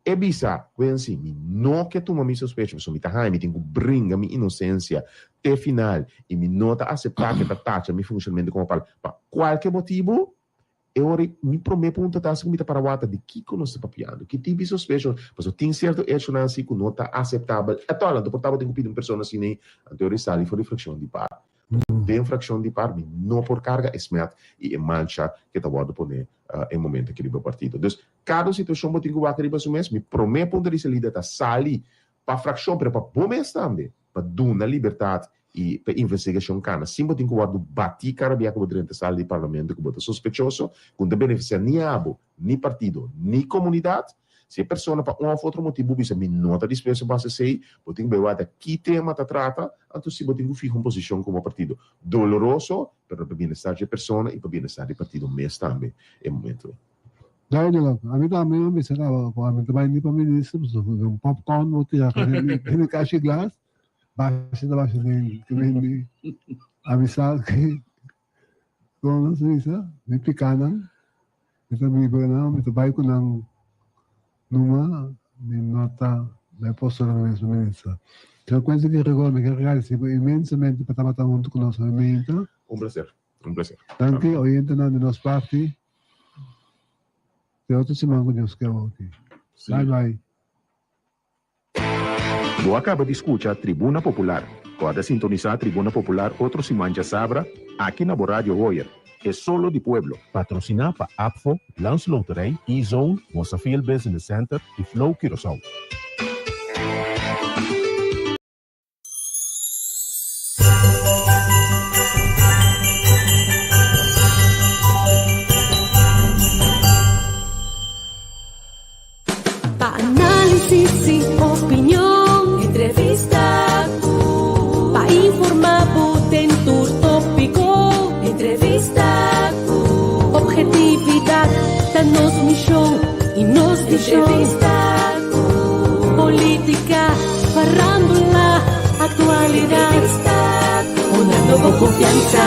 e bisa Quincy mi no ke tuma mi sospecho pasobra mi ta haña mi tin cu bringa mi inocencia te final y mi no ta acepta ke ta tacha mi funcionamento como par pa cualke motibo E ora ei, mi promé punto ta si ku mi ta para wata di kiko nos ta papiando, ki tipo di sospecho, pasobra tin sierto echonan asi ku no ta aseptabel ètòl. Anto por tabatin ku pidi un persona asina ei, anto e ora ei sali for di frakshon di par. Den frakshon di par mi no por karga e smet i e mancha ke ta wòrdu poné e momento aki riba e partido. Dus, kada un situashon bo tin ku wak riba su mes. Mi promé punto di salida ta sali pa frakshon, pero pa bo mes tambe, pa duna libertat. I pa e investigashon kana sin bo tin ku wòrdu batí kada bia ku bo drenta sala di parlamento ku bo ta sospechoso ku no ta benefisiá ni abo, ni partido, ni komunidat. Si e persona pa un òf otro motibu bisa mi no ta dispuesto pa hasi esei, bo tin ku bai wak ki tema ta trata, anto si bo tin ku fiha un posishon komo partido. Doloroso, pero pa bienestar dje persona i pa bienestar di partido mes tambe e momento ei. Duidelijk. Ami tambe a bisa kaba ku ami ta bai ni pa minister, pasobra un popcorn bo tira den mi kashi glas, basha ta basha den mi ami sa ki Kon nos bisa, mi pikánan, mi ta libra nan, mi ta bai ku nan numa, mi no ta bai posto nan mes pa ministra. Señor Quincy Virgo, mi ke gradisí bo inmensamente pa tabata huntu ku nos hoy mainta. Un placer, un placer. Danki oyentenan di nos parti. Te otro siman ku Dios ke awor aki. Bye bye. Bo a kaba di skucha Tribuna Popular. Kòrda sintonisá Tribuna Popular otro siman djasabra aki na bo Radio Hoyer, e solo di pueblo. Patrosiná pa APFO, Landsloterij, E-Zone, Mosafil Business Center i Flow Curaçao. Pa análisis i opinion, entrevista ku pa informá bo den tur tópiko, entrevista ku objetividat ta nos mishon i nos vishon, entrevista ku polítika. Farándula, actualidad, Honrando bo confianza.